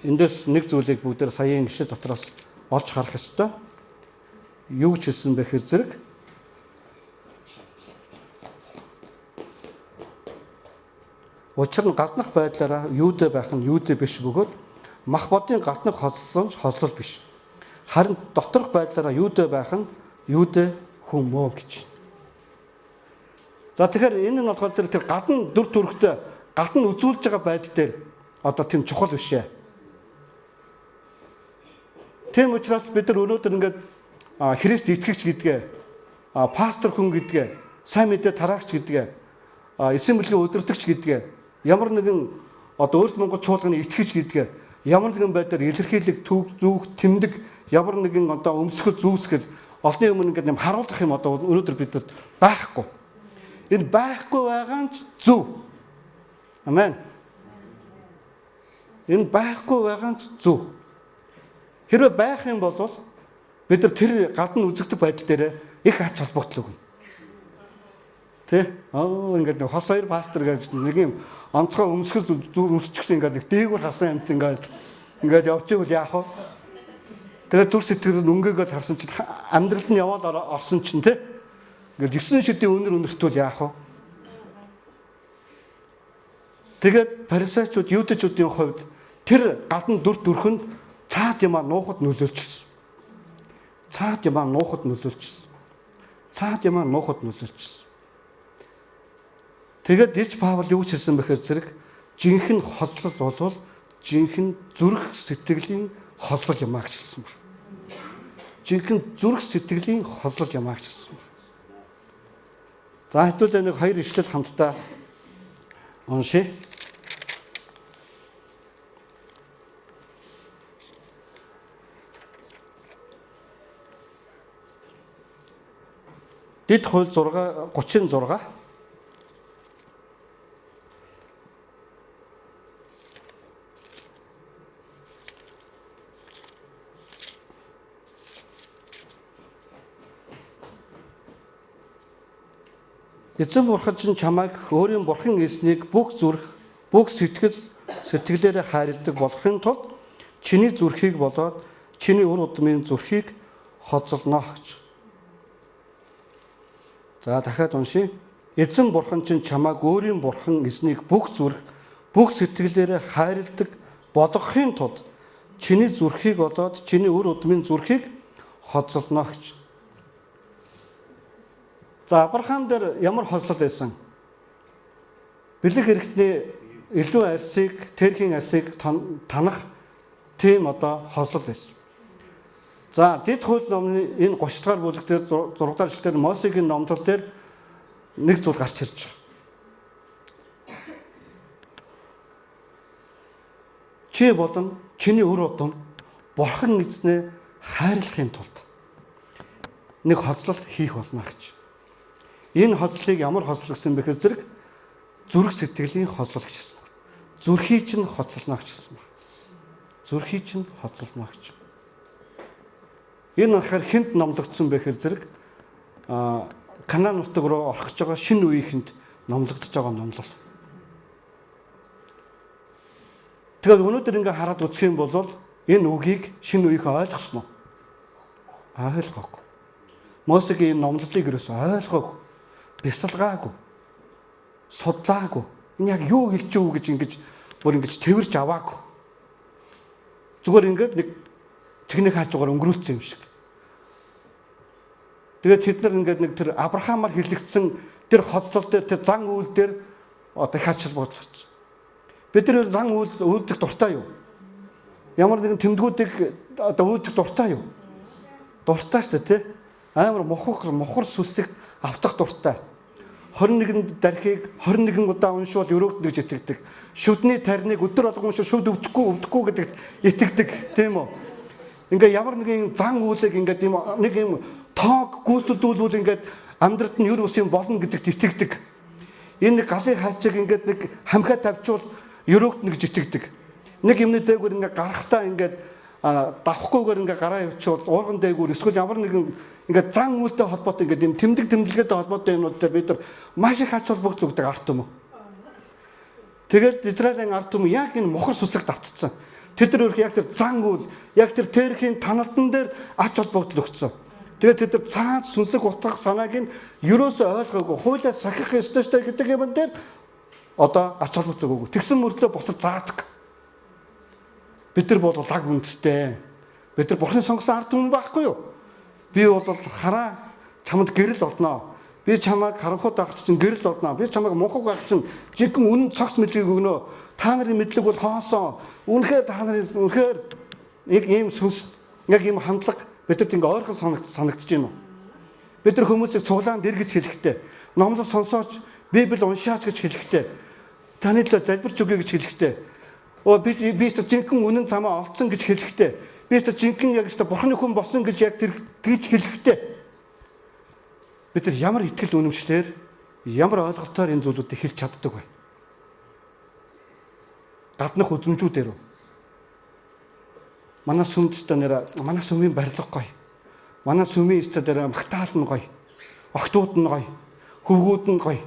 Эндээс нэг зүйлийг бүгдээр саяын гişэл дотроос олж харах ёстой. Юу гэж хэлсэн бэ хэр зэрэг Учир нь гаднах байдлаараа юудэ байх нь юудэ биш бөгөөд мах бодын гаднах хослол нь хослол биш. Харин доторх байдлаараа юудэ байх нь юудэ хүн мөө гэж. За тэгэхээр энэ нь болохоор зэрэг тэр гадна дүр төрхтэй гадна үзүүлж байгаа байдал дээр одоо тийм чухал биш ээ. Тийм учраас бид нар өнөөдөр ингээд Христ итгэгч гэдгээ, пастор хүн гэдгээ, сайн мэдээ тараагч гэдгээ, эсэн бэлгийн удирдагч гэдгээ, ямар нэгэн одоо өөрт Монгол чуулганы итгэгч гэдгээ ямар нэгэн байдлаар илэрхийлэг түүх зүөх тэмдэг ямар нэгэн одоо өмсгөл зүүсгэл олонний өмнө ингээд юм харуулах юм одоо өнөөдөр бидэд байхгүй. Энэ байхгүй байгаа нь ч зөв. Амен. Энэ байхгүй байгаа нь ч зөв. Хэрвээ байх юм бол бид нар тэр гадна үзэгдэх байдал дээр их ач холбогдол өгнө. Тэ? Аа ингээд нэг хос хоёр пастор гэж нэг юм онцгой өмсгөл өмсчихсэн ингээд нэг дээгүүр хасан юмт ингээд явж ивэл яах вэ? Тэгээд зүр сэтгэл нь өнгөөгөөд харсан чинь амьдралд нь яваад орсон чинь тэ? Ингээд 9 шидийн үнэр үнэртвэл яах вэ? Тэгээд парисайчууд, юудэчүүдийн хувьд тэр гадна дүр төрх нь цаад юмаа нуухад нөлөөлчихсөн. Цаад юмаа нуухад нөлөөлчихсөн. Цаад юмаа нуухад нөлөөлчихсөн. Тэгээд Ич Паул юу гэж хэлсэн бэхэр зэрэг жинхэнэ хоцлол болвол жинхэнэ зүрх сэтгэлийн хоцлол юм а гэж хэлсэн байна. Жинхэнэ зүрх сэтгэлийн хоцлол юм а гэж хэлсэн байна. За хэдүүлээ нэг хоёр ишлэл хамтдаа уншъя. Дэд хууль 6 36. Эзэн бурхан чинь чамайг өөрийн бурхан эзнийг бүх зүрх, бүх сэтгэл сэтгэлээрээ хайрладаг болохын тулд чиний зүрхийг болоод чиний үр удмын зүрхийг хоцолно гэж. За дахиад уншъя. Эзэн бурхан чинь чамайг өөрийн бурхан эзнийг бүх зүрх, бүх сэтгэлээрээ хайрладаг болгохын тулд чиний зүрхийг болоод чиний үр удмын зүрхийг хоцолно гэж. За Авраам дээр ямар хоцлол байсан? Бэлэг эрхтний илүү арсыг, терхийн арсыг танах тийм одоо хоцлол байсан. За Дэд хууль номны энэ 30 дугаар бүлэг дээр 6 дугаар эшлэлээр Мосегийн номлол дээр нэг зүйл гарч ирж байгаа. Чи болон чиний үр удам бурхан эзнээ хайрлахын тулд нэг хоцлол хийх болно гэж. Энэ хоцлыг ямар хоцлол гэсэн бэ гэхээр зэрэг зүрх сэтгэлийн хоцлол гэж хэлсэн. Зүрхий чинь хоцолно гэж хэлсэн. Зүрхий чинь хоцолно гэж. Энэ болохоор хүнд номлогдсон бэ гэхээр зэрэг Канаан нутаг руу орох гэж байгаа шинэ үеийнхэнд номлогдож байгаа номлол. Тэгэхээр өнөөдөр ингээ хараад үзэх юм бол энэ үгийг шинэ үеийнхэн ойлгосон уу? Ойлгоогүй. Мосегийн энэ номлолыг ерөөсөө ойлгоогүй. Бясалгаагүй. Судлаагүй. Энэ яг юу хэлж юу гэж ингэж бүр ингэж тэрч аваагүй. Зүгээр ингээд нэг чихний хаажуугаар өнгөрүүлсэн юм шиг. Тэгээд тэд нар ингээд нэг тэр Авраамаар хэлэгдсэн тэр хоцлол дээр тэр зан үйл дээр одоо их ач холбогдол. Бид нар зан үйл үйлдэх дуртай юу? Ямар нэгэн тэмдгүүдийг одоо үйлдэх дуртай юу? Дуртай шүү дээ, тий? Амар мухар сүсэг автах дуртай. 21 дархийг 21 удаа уншвал өрөөгдөнө гэж итгэдэг. Шүдний тарныг өдөр болгон уншвал шүд өвдөхгүй гэдэгт итгэдэг, тийм үү? Ингээ ямар нэгэн зан үйлийг ингээд юм нэг юм тоог гүйцэлдүүлвэл ингээд амьдралд нь ер ус юм болно гэдэгт итгэдэг. Энэ нэг галын хаачиг ингээд нэг хамхаа тавьчвал өрөөгдөнө гэж итгэдэг. Нэг юмны дээгүүр ингээд гарахтаа ингээд давхгүйгээр ингээд гараа явуучвал уурган дээгүүр эсвэл ямар нэгэн ингээд зан үйлтэй холбоотой ингээд юм тэмдэг тэмдэглэгээтэй холбоотой юмнууд дээр бид нар маш их ач холбогдол өгдөг ард түмэн. Тэгээд Израилийн ард түмэн яг энэ мухар сүсэг давтцсан. Тэд нар яг тэр зан үйл, яг тэр Терхийн таналдан дээр ач холбогдол өгсөн. Тэгээд тэд нар цаад сүнслэг утга санааг нь ерөөсөө ойлгоогүй, хуулиа сахих ёстой шүү гэдэг юм дээр одоо ач холбогдол өгөөгүй. Тэгсэн мөртлөө бусад заадаг. Бид нар бол лаг үндэстэй. Бид нар Бурхны сонгосон ард түмэн байхгүй юу? Би бол хараа чамд гэрэл олноо. Би чамайг харанхуй дагах чинь гэрэл олноо. Би чамайг мунхаг байх чинь жинхэнэ үнэн цогц мэдлэгийг өгнө. Та нарын мэдлэг бол хоосон. Үнэхээр та нарын үнэхээр яг ийм сүнс, яг ийм хандлага бидэд ингээ ойрхон санагдаж байна уу? Бид нар хүмүүсийг цуглаанд ир гэж хэлэхдээ, номлол сонсооч, Библи уншаач гэж хэлэхдээ, таны төлөө залбирч өгье гэж хэлэхдээ, би жинхэнэ үнэн замаа олцсон гэж хэлэхдээ, би жинхэнэ яг өстө Бурхны хүн болсон гэж яг тэр тэгж хэлэхдээ бид нар ямар итгэл үнэмшлэр, ямар ойлголтоор энэ зүйлүүдийг хэлж чаддаг вэ? Гаднах үзмжүүдээр үү? Манай сүмдтэй нэр манай сүмийн барилга гоё. Манай сүмийн өстө дээр магтаал нь гоё. Охтууд нь гоё. Хөвгүүд нь гоё.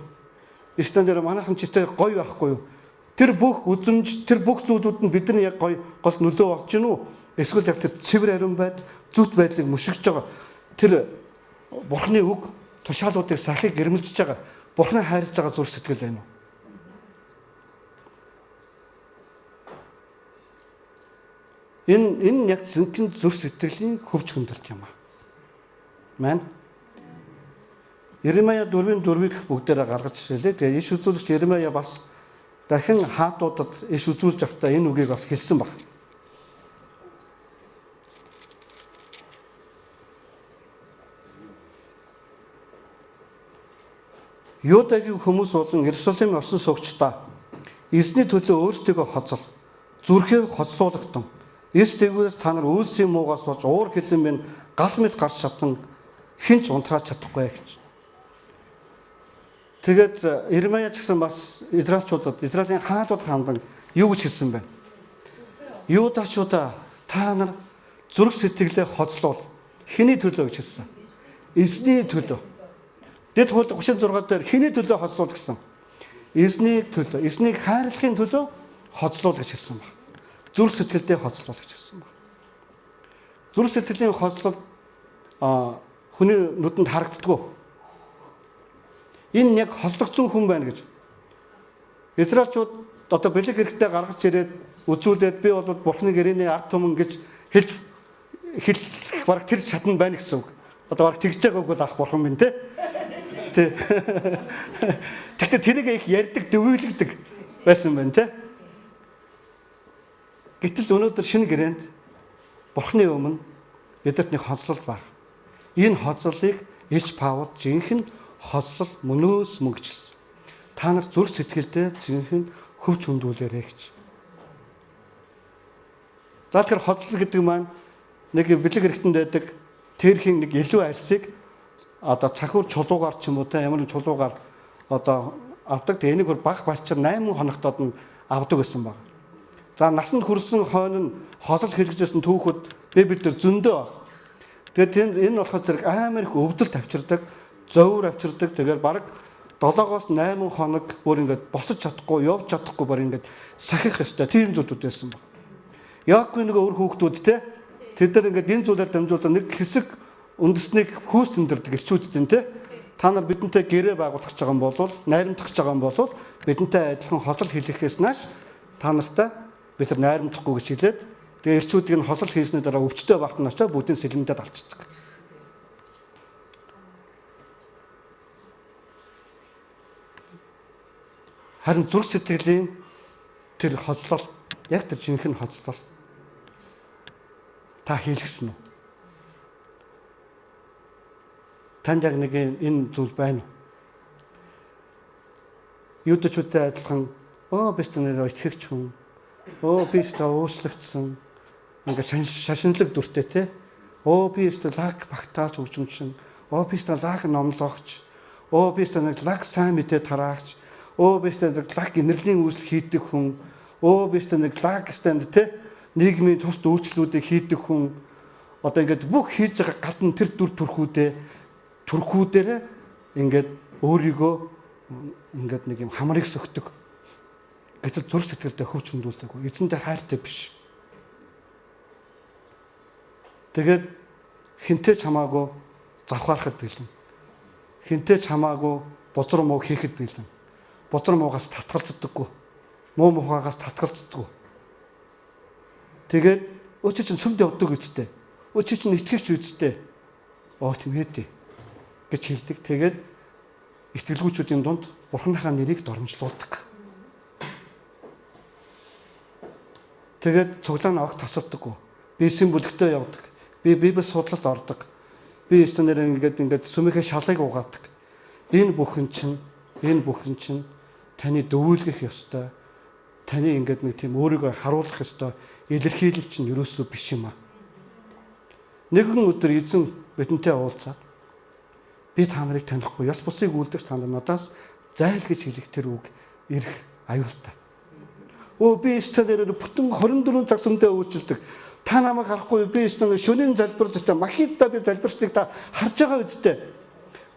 Өстө дээр манайхан ч өстө гоё байхгүй юу? Тэр бүх үзмж, тэр бүх зүйлүүд нь бидний яг гоё гол нөлөө болж гинүү? Эсвэл яг тэр цэвэр ариун байдал, зүт байдлыг мөшгөж байгаа тэр Бурхны үг тушаалуудыг сахиг гэрмэлжиж байгаа, Бурхны хайрлаж байгаа зүрх сэтгэл байна уу? Энэ яг зинхэн зүрх сэтгэлийн хөвч хөндрөлт юм аа. Мэн. Иремья 4:4-ийг бүгдээрээ гаргаж ирлээ. Тэгээ иш үзүүлэгч Иремья бас дахин хаатуудад иш үзүүлж байхдаа энэ үгийг бас хэлсэн баг. Юдагийн хүмүүс болон Иерусалимын орсон суугчдаа эзний төлөө өөрсдийгөө хоцол, зүрхээ хоцлуулагтан эс тэгвээс та нар үйлсийн муугаас болж уур хилэн минь гал мэт гарч чадан хэн ч унтрааж чадахгүй гэж. Тэгээд Иремья ч гэсэн бас Израильчуудад, Израилийн хаалууд хандан юу гэж хэлсэн бэ? Юдачуудаа та нар зүрх сэтгэлээ хоцлуул. Хэний төлөө гэж хэлсэн? Эзний төлөө. Дэд хууль 36 дээр хэний төлөө хоцлуул гэсэн? Эзний төлөө, эзнийг хайрлахын төлөө хоцлуул гэж хэлсэн баг. Зүрх сэтгэлдээ хоцлуул гэж хэлсэн баг. Зүрх сэтгэлийн хоцлол хүний нүдэнд харагддаггүй. Энэ яг хоцлогдсон хүн байна гэж. Израильчууд одоо бэлэг хэрэгтэй гаргаж ирээд үзүүлээд би бол Бурхны гэрээний ард түмэн гэж хэлж хэлэх бараг тэр шатнд байна гэсэн үг. Одоо бараг тэгж байгааг бол ах бурхан минь те. Тэ. Гэхдээ тэрийг их ярьдаг, дүгийлэгдэг байсан байна те. Гэтэл өнөөдөр шинэ гэрээнд Бурхны өмнө бидэрт нэг хоцлол баг. Энэ хоцлолыг Илч Паул жинхэнэ хоцлол мөнөөс мөн гэж хэлсэн. Та нар зүрх сэтгэлдээ жинхэнэ хөвч хөндүүлээрэй гэж. За тэгэхээр хоцлол гэдэг маань нэг бэлэг хэрэгтэнд байдаг тэрхийн нэг илүү арсыг одоо цахиур чулуугаар ч юм уу те ямар нэг чулуугаар одоо авдаг. Тэгээ энийг бүр баг балчир 8 хоногтод нь авдаг гэсэн баг. За насанд хүрсэн хойно нь хоцол хэрэгжижсэн түүхүүд Библиэлд зөндөө баг. Тэгээд энэ болохоор зэрэг амар их өвдөлт авчирдаг, зовөр авчирдаг. Тэгээд бараг 7-оос 8 хоног бүр ингээд босож чадахгүй, явж чадахгүй бүр ингээд сахих ёстой тийм зүйлүүд байсан баг. Яаковын нэг өөр хүүхдүүд те тэд нар ингээд энэ зүйлээр дамжуулаад нэг хэсэг үндэснийг хөөс тэмдэрдэг эрчүүдтэй те. Та нар бидэнтэй гэрээ байгуулах гэж байгаа юм бол, найрамдах гэж байгаа юм бол бидэнтэй адилхан хоцол хийлгэхээс нааш та нартай бид нар найрамдахгүй гэж хэлээд тэгээ эрчүүдийг нь хоцол хийсний дараа өвчтөй багт нь очиод бүгдийн сэлэмдээд алчдаг. Харин зүрх сэтгэлийн тэр хоцлол яг тэр жинхэнэ хоцлол та хийлгэсэн үү? Танд яг нэг энэ зүйл байна уу? Юудачуудтай адилхан би ч нэр итгэгч хүн. Би ч уучлагдсан. Ингээ шашинлаг дүртэй те. Би ч лаг багтаач хөгжимчин. Би ч лаг номлогч. Би ч нэг лаг сайн мэдээ тараагч. Би ч нэг лаг инэрлийн үйлсэл хийдэг хүн. Би ч нэг лаг станд те. Нийгмийн тус үйлчлүүдийг хийдэг хүн. Одоо ингээд бүх хийж байгаа гадна тэр дүр төрхүүдээрээ ингээд өөрийгөө ингээд нэг юм хамрыг сөхдөг. Гэтэл зүрх сэтгэлдээ хөвч хөндүүлдэг. Эзэндээ хайртай биш. Тэгээд хинтээ ч хамаагүй завхаархад бэлэн. Хинтээ ч хамаагүй бузар мууг хийхэд бэлэн. Бузар муугаас татгалздаггүй. Муу мухаагаас татгалздаггүй. Тэгээд өө чи чинь сүмд явдаг үсттэй. Өө чи чинь итгэгч үсттэй. Оо тийм ээ дээ гэж хэлдэг. Тэгээд итгэлгүйчүүдийн дунд Бурханыхаа нэрийг доромжлуулдаг. Тэгээд цуглаан огт тасалдаггүй. Би эсэм бүлэгтээ явдаг. Би Библи судлалд ордог. Би эсэм нэр ингээд сүмийнхээ шалыг угаадаг. Энэ бүхэн чинь таны дөвүүлгэх ёстой. Таны ингээд нэг тийм өөрийгөө харуулах ёстой илэрхийлэл чинь ерөөсөө биш юм аа. Нэгэн өдөр эзэн бидэнтэй уулзаад би та нарыг танихгүй, ёс бусыг үйлдэгч та нар надаас зайл гэж хэлэх тэр үг ирэх аюултай. Өө би өстө нэрээр бүтэн 24 цаг сүмдээ үйлчилдэг. Та намайг харахгүй, би өстө шөнийн залбирч өстө махита би залбирчдаг та харж байгаа үсттэй.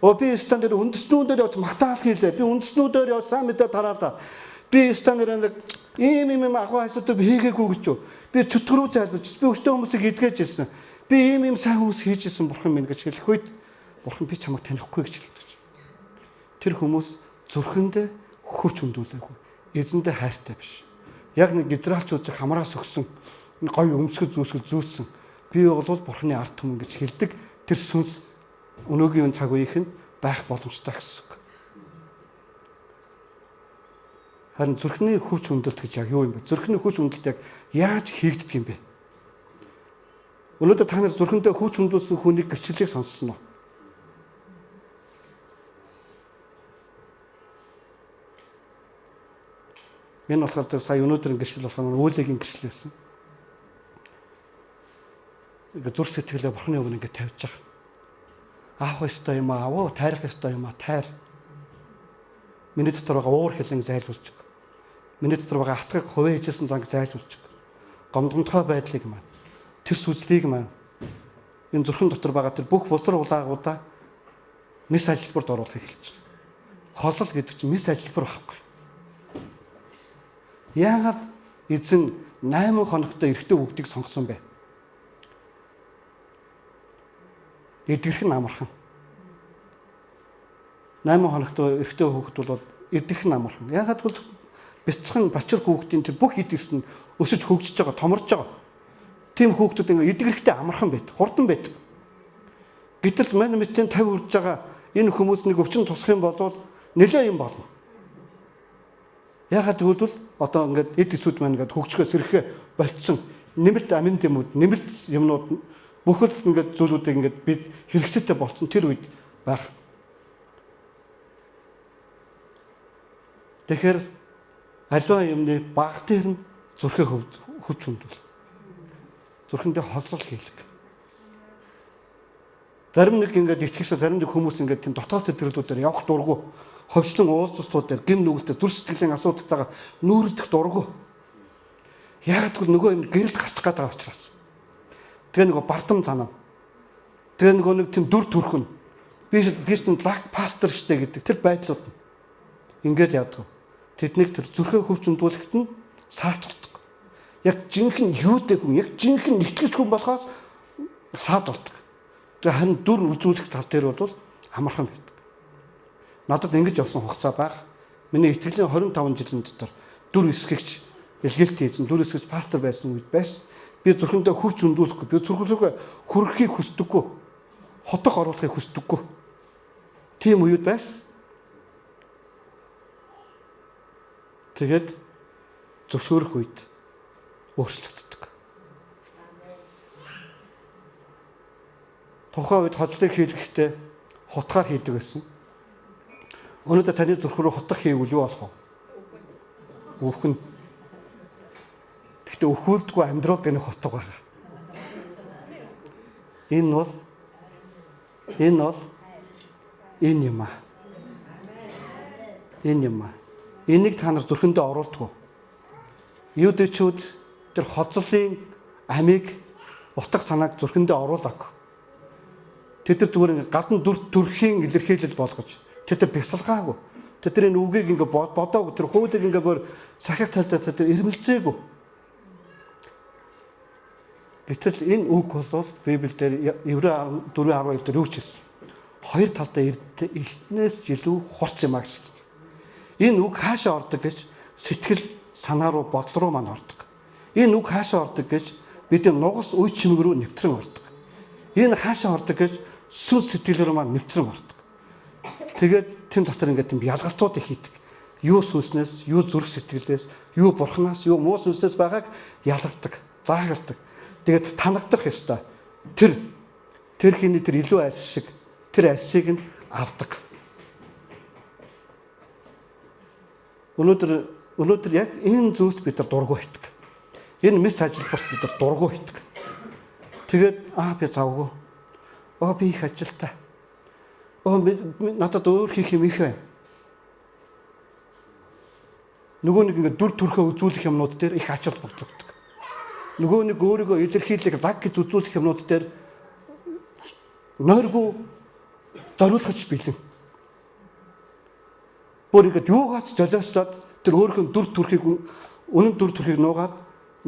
Өө би өстө нэр үндэснүүдээр явж магтаал хийлээ. Би үндэснүүдээр явж сайн мэдээ тараалаа. Би өстө нэр нэг ийм ийм агуу асуудал хийгээгүй гэж юу. Би чөтгөрүү зайлуулж, би өстө хүмүүсийг эдгэж ирсэн. Би ийм ийм сайн хүмүүс хийж ирсэн бурхан минь гэж хэлэх үед бурхан би чамайг танихгүй гэж хэлдэг. Тэр хүмүүс зүрхэндээ хөвч хөндүүлээгүй. Эзэндээ хайртай биш. Яг нэг израилчууд хамраас өгсөн гоё өмсгөл зүүсгэл зүүссэн. Би бол бурханы ард түмэн гэж хэлдэг тэр сүнс өнөөгийн цаг үеийнх нь байх боломжтой гэсэн үг. Харин зүрхний хүч хүндэлт гэж яг юу юм бэ? Зүрхний хүч хүндэлт яг яаж хийгддэг юм бэ? Өнөөдөр та нар зүрхэндээ хүч хүндүүлсэн хүний гэрчлэлийг сонссон уу? Энэ болохоор тэр сая өнөөдрийн гэрчлэл болохоор үүлэгийн гэрчлэл байсан. Ингээ зүрх сэтгэлээ бурхны өмнө ингээ тавьж байгаа. Аах ёстой юм аа, аваа, тайрах ёстой юм аа, тайр. Миний дотор байгаа уур хилэн зайлуулж өг. Миний дотор байгаа атгаг хувийн хичээсэн занг зайлуулж өг. Гомдгомдгой байдлыг маань, тэр сүзлийг маань энэ зүрхэн дотор байгаа тэр бүх бузар улаагуудаа мэс ажилбарт оруулахыг хэлж байна. Хосол гэдэг чинь мэс ажилбар байхгүй. Яагаад эзэн 8 хоногтой эрэгтэй хүүхдийг сонгосон бэ? Эдгэрх нь амархан. 8 хоногтой эрэгтэй хүүхэд бол эдгэрх нь амархан. Яагаад гэвэл бяцхан бачир хүүхдийн тэр бүх эд эрс нь өсөж хөгжиж байгаа, томорж байгаа. Тийм хүүхдүүд ингээ эдгэрхтэй амархан байдаг, хурдан байдаг. Гэтэл мань мэтийн 50 хүрж байгаа энэ хүмүүс нэг өвчин тусах юм бол нэлээ юм болно. Яагаад гэвэл одоо ингээд эд эсүүд маань ингээд хөгжихөө сэрхээ болцсон нэмэлт амин дэмүүд, нэмэлт юмнууд бүхэл ингээд зүйлүүдийг ингээд бид хэрэгсэлтэй болцсон тэр үед байх. Тэгэхээр аливаа юмны баг дээр нь зүрхээ хүч хүндвэл зүрхэндээ хослол хийлэг. Зарим нэг ингээд итгэгч, зарим нэг хүмүүс ингээд тийм дотоод тэтгэрлүүдээр явах дургу, ховчлон уулзалтууд дээр гим нүгэлтэй зүрх сэтгэлийн асуудалтайгаа нүүрлэх дургу. Яагаад гэвэл нөгөө юм гэрэлд гарчих гээд байгаа учраас. Тэгээ нөгөө бардам занаа. Тэгээ нөгөө нэг тийм дүр төрх нь би чинь лаг пастор штэ гэдэг тэр байдлууд нь ингээд явдаг. Тэднийг тэр зүрхээ хөвчөндүүлэхэд нь саат болдог. Яг жинхэнэ юутэй хүн, яг жинхэнэ итгэж хүн болохоос саат болдог. Тэгээ харин дүр үзүүлэх тал дээр бол амархан байдаг. Надад ингэж явсан хугацаа баг. Миний итгэлийн 25 жилийн дотор дүр эсгэгч, илгээлтийн эзэн, дүр эсгэгч пастор байсан үед байсан. Би зүрхэндээ хөвч өндүүлэхгүй, би зүрхлүүгээ хүргэхийг хүсдэггүй, хотох оруулахыг хүсдэггүй. Тийм үед байсан. Тэгээд зөвшөөрөх үед өөрчлөгддөг. Тухайн үед хоцлыг хийлгэхдээ хутгаар хийдэг байсан. Өнөөдөр таны зүрх рүү хутгах хийвэл юу болох вэ? Үхэн. Гэхдээ өхүүлдэггүй амьдрал гэнэ хутга байна. Энэ бол энэ юм аа. Энэ юм аа. Энийг та нар зүрхэндээ оруулдаггүй. Юудэчүүд тэр хоцлын амийг утга санааг зүрхэндээ оруулаагүй. Тэд нар зүгээр ингээ гадна дүр төрхийн илэрхийлэл болгож тэд нар бясалгаагүй. Тэд нар энэ үгийг ингээ бодоогүй, тэр хуулийг ингээ бүр сахих талдаа тэд нар ирмэлзээгүй. Гэтэл энэ үг бол Библиэлд Еврей 4:12 дээр юу ч хэлсэн. Хоёр талдаа эртнээс ч илүү хурц юм а гэсэн. Энэ үг хаашаа ордог гэж сэтгэл санаа руу, бодол руу маань ордог. Энэ үг хаашаа ордог гэж бидний нугас үе чимэг рүү нэвтрэн ордог. Энэ хаашаа ордог гэж сүн сэтгэл рүү маань нэвтрэн ордог. Тэгээд тэн дотор ингээд тийм ялгалтууд их хийдэг. Юу сүнснээс, юу зүрх сэтгэлээс, юу бурхнаас, юу муу сүнснээс байгааг ялгадаг, заагалдаг. Тэгээд танагдах ёстой. Тэр хиний тэр илүү альс шиг тэр альсыг нь авдаг. Өнөөдөр яг энэ зүйлс бид нар дургүй байдаг. Энэ мэс ажилбарт бид нар дургүй байдаг. Тэгээд би завгүй. Би их ажилтай. Надад өөр хийх юм их байна. Нөгөө нэг ингээд дүр төрхөө үзүүлэх юмнууд дээр их ач холбогдол өгдөг. Нөгөө нэг өөрийгөө илэрхийлэх лаг гэж үзүүлэх юмнууд дээр нойргүй зориулахч бэлэн. Бүр ингээд юугаач золиослоод тэр өөрийнхөө дүр төрхийг үнэн дүр төрхийг нуугаад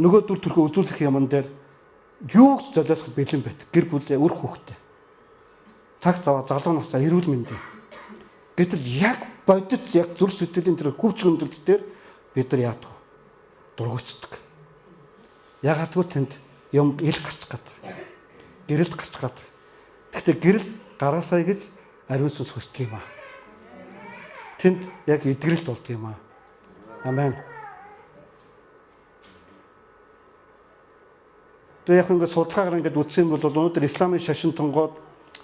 нөгөө дүр төрхөө үзүүлэх юмн дээр юуг ч золиосоход бэлэн байдаг. Гэр бүлээ, үр хүүхдээ. Цаг зав залуу насаа эрүүл мэндээ. Гэтэл яг бодит яг зүрх сэтгэлийн тэр хүч хөндлөлт дээр бид нар яадаг вэ? Дургуйцдаг. Ягаад гэвэл тэнд юм ил гарч гад. Гэрэлт гарч гад. Гэхдээ гэрэл гараасай гэж ариун сүнс хүсдэг юм аа. Тэнд яг эдгэрэлт болдог юм аа. Амен. Тэгээ яг ингээд судалгаагаар ингээд үзсэн юм бол өнөөдөр исламын шашинтангууд,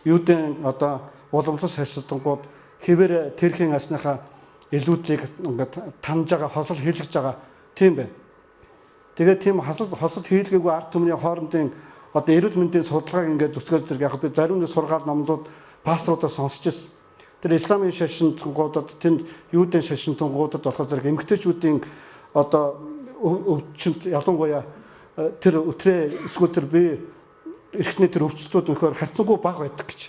юудын одоо уламжлал шашинтангууд хэвээр тэрхийн асныхаа илүүдлийг ингээд таньж байгаа, хосол хийлгэж байгаа тийм байна. Тэгээд тийм хосол хийлгээгүй ард түмний хоорондын одоо эрүүл мэндийн судалгааг ингээд үсгээр зэрэг яг би зарим нэг сургаал номлууд пасторудаас сонсч ирсэн. Тэр исламын шашинтангуудад тэнд юудын шашинтангуудад болохоор зэрэг эмэгтэйчүүдийн одоо өвчнөд ялангуяа тэр өтрээ эсвэл тэр би эрхтний тэр өвчлөлтүүд өнөхөр харьцангуй бага байдаг гэж.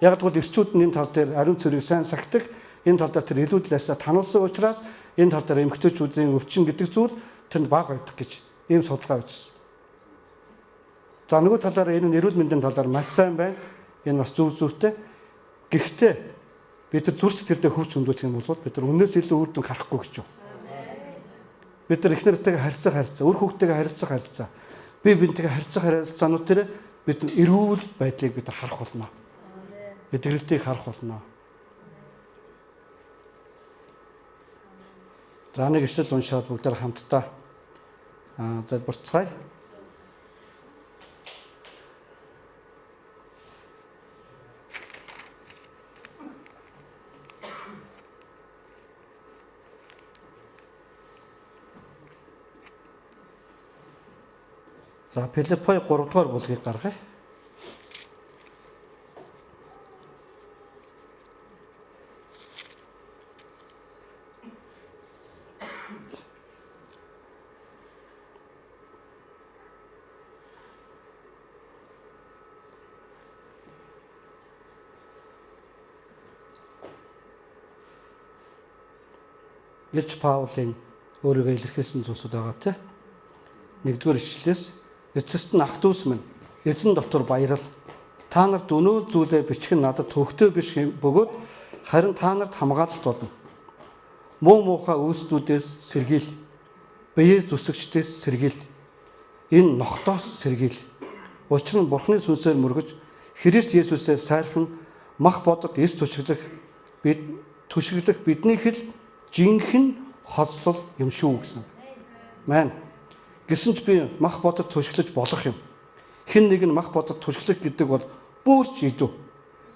Яг гэвэл эрчүүд нь энэ тал дээр ариун цэрэг сайн сахидаг, энэ тал дээр тэр илүүдлээсээ тануулсан учраас энэ тал дээр эмэгтэйчүүдийн өвчин гэдэг зүйл тэнд бага байдаг гэж ийм судалгаа хийсэн. За нөгөө талаараа энэ нь эрүүл мэндийн талаар маш сайн байна. Энэ бас зөв зөвтэй. Гэхдээ бид нар зүрх сэтгэлдээ хөвч хөндүүлэх юм бол бид нар үнээс илүү үр дүн харахгүй гэж юу. Бид нар их нартэйгээ харьцах харьцаа, үр хүүхдтэйгээ харьцах харьцаа, бие биентэйгээ харьцах харилцаанууд тэр бид эрүүл байдлыг бид нар харах болно. Эдгэрэлтийг харах болно. За нэг ишлэл уншаад бүгдээр хамтдаа залбирцгаая. За Филиппой 3 дугаар бүлгийг гаргая. Илч Паулын өөрийгөө илэрхийлсэн зүйлсүүд байгаа тий. 1-р ишлэлээс эцэст нь ах дүүс минь эзэн дотор баярал та нарт өнөөл зүйлээ бичих нь надад төвхтөө биш бөгөөд харин та нарт хамгаалалт болно. Муу муухай үйлсдүүдээс сэргийл. Биеэ зүсэгчдээс сэргийл. Энэ нохтоос сэргийл. Учир нь Бурхны сүнсээр мөргөж Христ Есүсээр сайрхан мах бодод эс түшиглэх бид түшиглэх бидний хэл жинхэнэ хоцлол юм шүү гэсэн. Мэн. Гэсэн ч би мах бодод түшиглэж болох юм. Хэн нэг нь мах бодод түшиглэх гэдэг бол бүр ч идүү.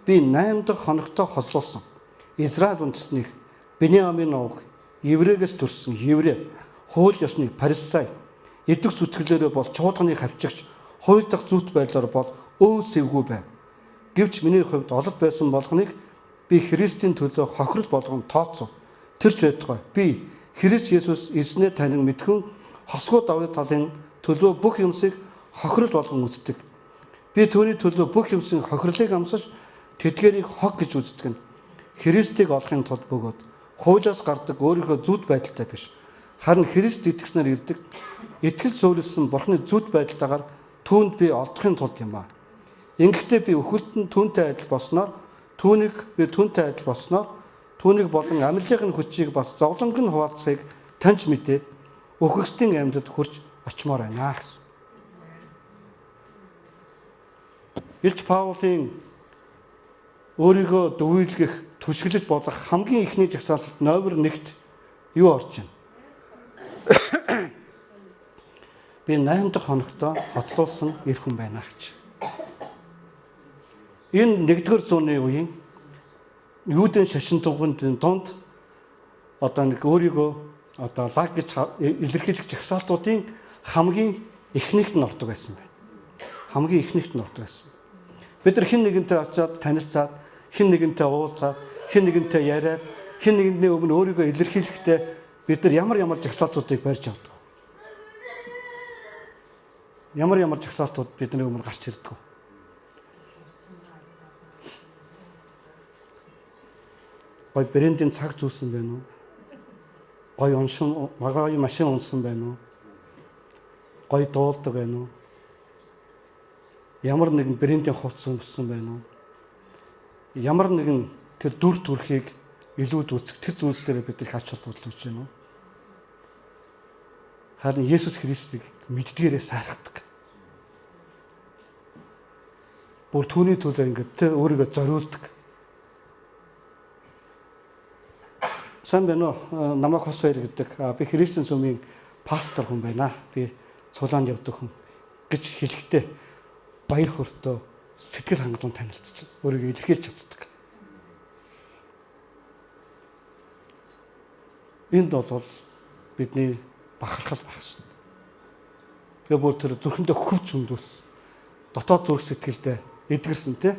Би 8 дахь хоногтой хоцлуулсан. Израиль үндэстнийг Бениамин овг, Еврейгээс төрсөн еврей, хууль ёсны фарисей, идэвх зүтгэлээрээ бол чуулганы хавчигч, хууль дахь зүйт байдлаар бол өө сэвгүй байв. Гэвч миний хувьд олод байсан болгоныг би Христийн төлөө хохирол болгон тооцов. Тэр ч байтугай би Христ Есүс эзнээ танин мэдхэн хосгоо давны талын төлөө бүх юмсыг хохирол болгон үздэг. Би түүний төлөө бүх юмсын хохирлыг амсаж тэдгэрийг хог гэж үздэг нь Христийг олохын тулд бөгөөд хуулиас гардаг өөрийнхөө зүйт байдалтай биш. Харин Христ итгэснээр ирдэг итгэл суурилсан Бурхны зүйт байдалтайгаар Түүнд би олдохын тулд юм аа. Ингэхдээ би үхэлд нь түүнтэй адил болсноор түүнийг би түүнтэй адил болсноор түүнийг болон амьдлын нь хүчийг бас зовлонг нь хуваалцахыг таньж мэдээд үхэгсдийн амьдад хүрч очимоор байна гэсэн. Илч Паулын өөрийгөө дүгийлгэх, түшиглэж болох хамгийн эхний жагсаалтад номер 1-т юу орж байна? Би 8 дахь хоногт хоцлуулсан эр хүн байна гэж. Энэ 1-р зууны үеийн Юудын шашин тугын дунд одоо нэг өөрийгөө одоо лаг гэж илэрхийлэх жагсаалтуудын хамгийн эхнийхт нь ордог байсан байна. Хамгийн эхнийхт нь ордог байсан. Бид нар хэн нэгэнтэй очиод танилцаад, хэн нэгэнтэй уулзаад, хэн нэгэнтэй яриад, хэн нэгэнний өмнө өөрийгөө илэрхийлэхдээ бид нар ямар ямар жагсаалтуудыг барьж авдаг. Ямар ямар жагсаалтууд бидний өмнө гарч ирдэг. Гой брендийн цаг зүүсэн байна уу? Гой уншин, гоё машин унсан байна уу? Гой дуулдаг байна уу? Ямар нэгэн брендийн хувцас өмссөн байна уу? Ямар нэгэн тэр дүр төрхийг илүү дүүцэх тэр зүйлс дээр бид их ач холбогдол өгч байна уу? Харин Есүс Христийг мэддгээрээ сайрхдаг. Бүр түүний төлөө ингээд тэр өөрийгөө зориулдаг. Сайн байна уу? Намайг Хос Баяр гэдэг. Би Христийн сүмийн пастор хүн байна. Би цулаанд явдаг хүн гэж хэлэхдээ баяр хөөртөө сэтгэл хангалуун танилцж өөрийгөө илэрхийлж чаддаг. Энд бол бидний бахархал байх шин. Тэгээ бүр тэр зүрхэндээ хөвч хөндөөс дотоод зүрх сэтгэлдээ эдгэрсэн те.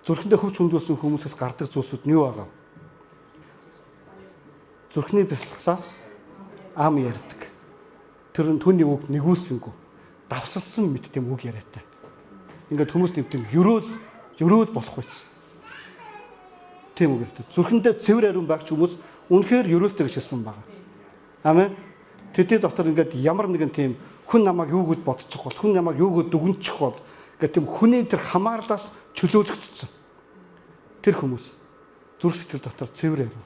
Зүрхэндээ хөвч хөндөөсөн хүмүүсээс гардаг зүйлсүүд нь юу байгаа вэ? Зүрхний бясалгалаас ам ярьдаг. Тэр нь түүний үг нэгүүлсэнгүй. Давсалсан мэт тийм үг яриатай. Ингээд хүмүүс нэг тийм ерөөл болох байц. Тийм үг ярьдаг. Зүрхэндээ цэвэр ариун байгч хүмүүс үнэхээр ерөөлтэй гэж хэлсэн байгаа. Амен. Тэдний дотор ингээд ямар нэгэн тийм хүн намайг юу гэж бодчих бол, хүн намайг юу гэж дүгнчих бол гэх тийм хүний тэр хамаарлаас чөлөөлөгдсөн. Тэр хүмүүс зүрх сэтгэл дотор цэвэр ариун.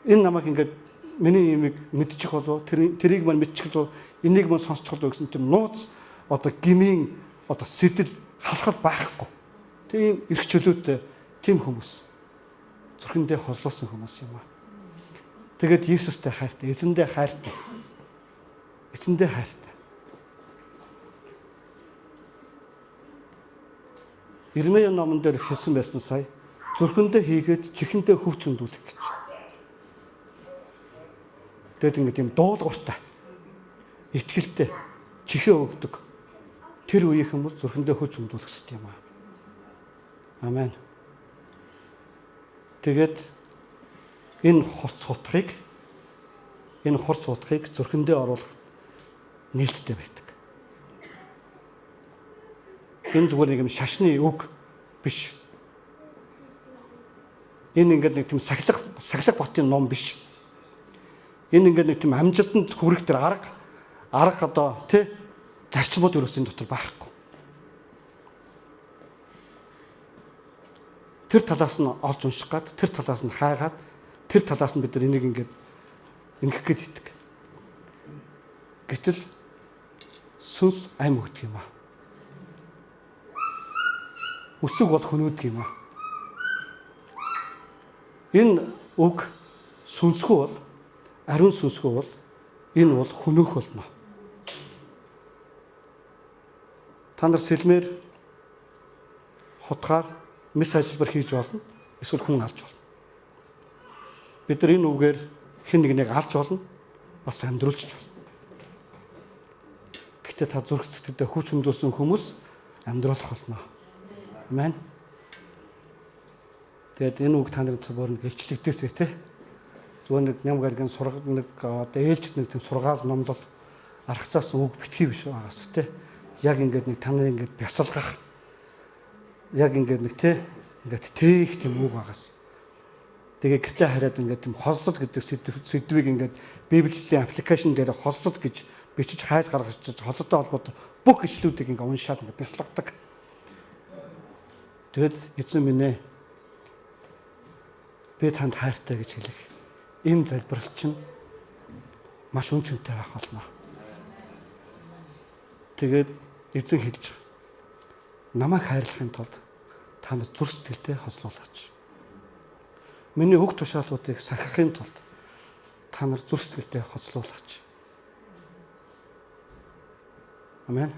Энэ намайг ингээд миний имийг мэдчих болов, тэрийг мань мэдчих болов, энийг мань сонсчих болов гэсэн тийм нууц одоо гмийн одоо сэтэл халахад байхгүй. Тийм эрх чөлөөтэй тийм хүмүүс зүрхэндээ хозлуулсан хүмүүс юм аа. Тэгээд Есүстэй хайртай, эзэндээ хайртай. Эзэндээ хайртай. Ирмея номон дээр хэлсэн байсан сая зүрхэндээ хийгээд чихэндээ хөвч хөндүүлэх гэж. Тэгээд ингээд юм дуулууртай, итгэлтэй чихээ өгдөг. Тэр үеийнхэн бол зүрхэндээ хөвч хөндүүлэх хэрэгтэй юм аа. Амен. Тэгээд энэ хурц хутгийг зүрхэндээ оруулах нээлттэй байдаг. Энэ зүгээр нэг юм шашны үг биш. Энэ ингээд нэг тийм сахилах ботын ном биш. Энэ ингээд нэг тийм амжилтанд хүрэх тэр арга одоо тий зарчмууд ерөөсөн дотор байхгүй. Тэр талаас нь олж унших гад, тэр талаас нь хайгаад, тэр талаас нь бид нар энийг ингээд ингэх гээд идэг. Гэтэл сүнс ам өгдөг юм аа. Өсөг бол хөнөөдөг юм аа. Энэ үг сүнсгүй бол, ариун сүнсгүй бол энэ бол хөнөөх болно. Та нар сэлмээр хутгаар мэс ажиллабар хийж болно. Эсвэл хүн алж болно. Бид нар энэ үгээр хэн нэгнийг алж болно, бас амьдруулж болно. Гэхдээ та зүрх сэтгэлдээ хүч хөндөөсөн хүмүүс амьдруулах болно. Амен. Тэгээд энэ үг та нарын бүр нэг илчлэгдээсэй те. Зүгээр нэг ням гаргийн сурга нэг одоо ээлжид нэг тийм сургаал номлол аргацаасан үг битгий биш байгаас те. Яг ингээд нэг танай ингээд бясалгах яг ингээд нэг те ингээд тээх тийм үг байгаас. Тэгээ гэртээ хараад ингээд тийм хозлол гэдэг сэдвийг ингээд Библийн аппликейшн дээр хозлол гэж бичиж хайж гаргаж холотой холбоотой бүх ишлүүдийг ингээ уншаад ингээ бясалгадаг. Тэгэд эзэн минь ээ, би танд хайртай гэж хэлэх энэ залбирал чинь маш үн цэнтэй байх болно. Тэгээд эзэн хэлж байгаа. Намайг хайрлахын тулд та нар зүрх сэтгэлдээ хослуулаач. Миний үг тушаалуудыг сахихын тулд та нар зүрх сэтгэлдээ хослуулаач. Амен.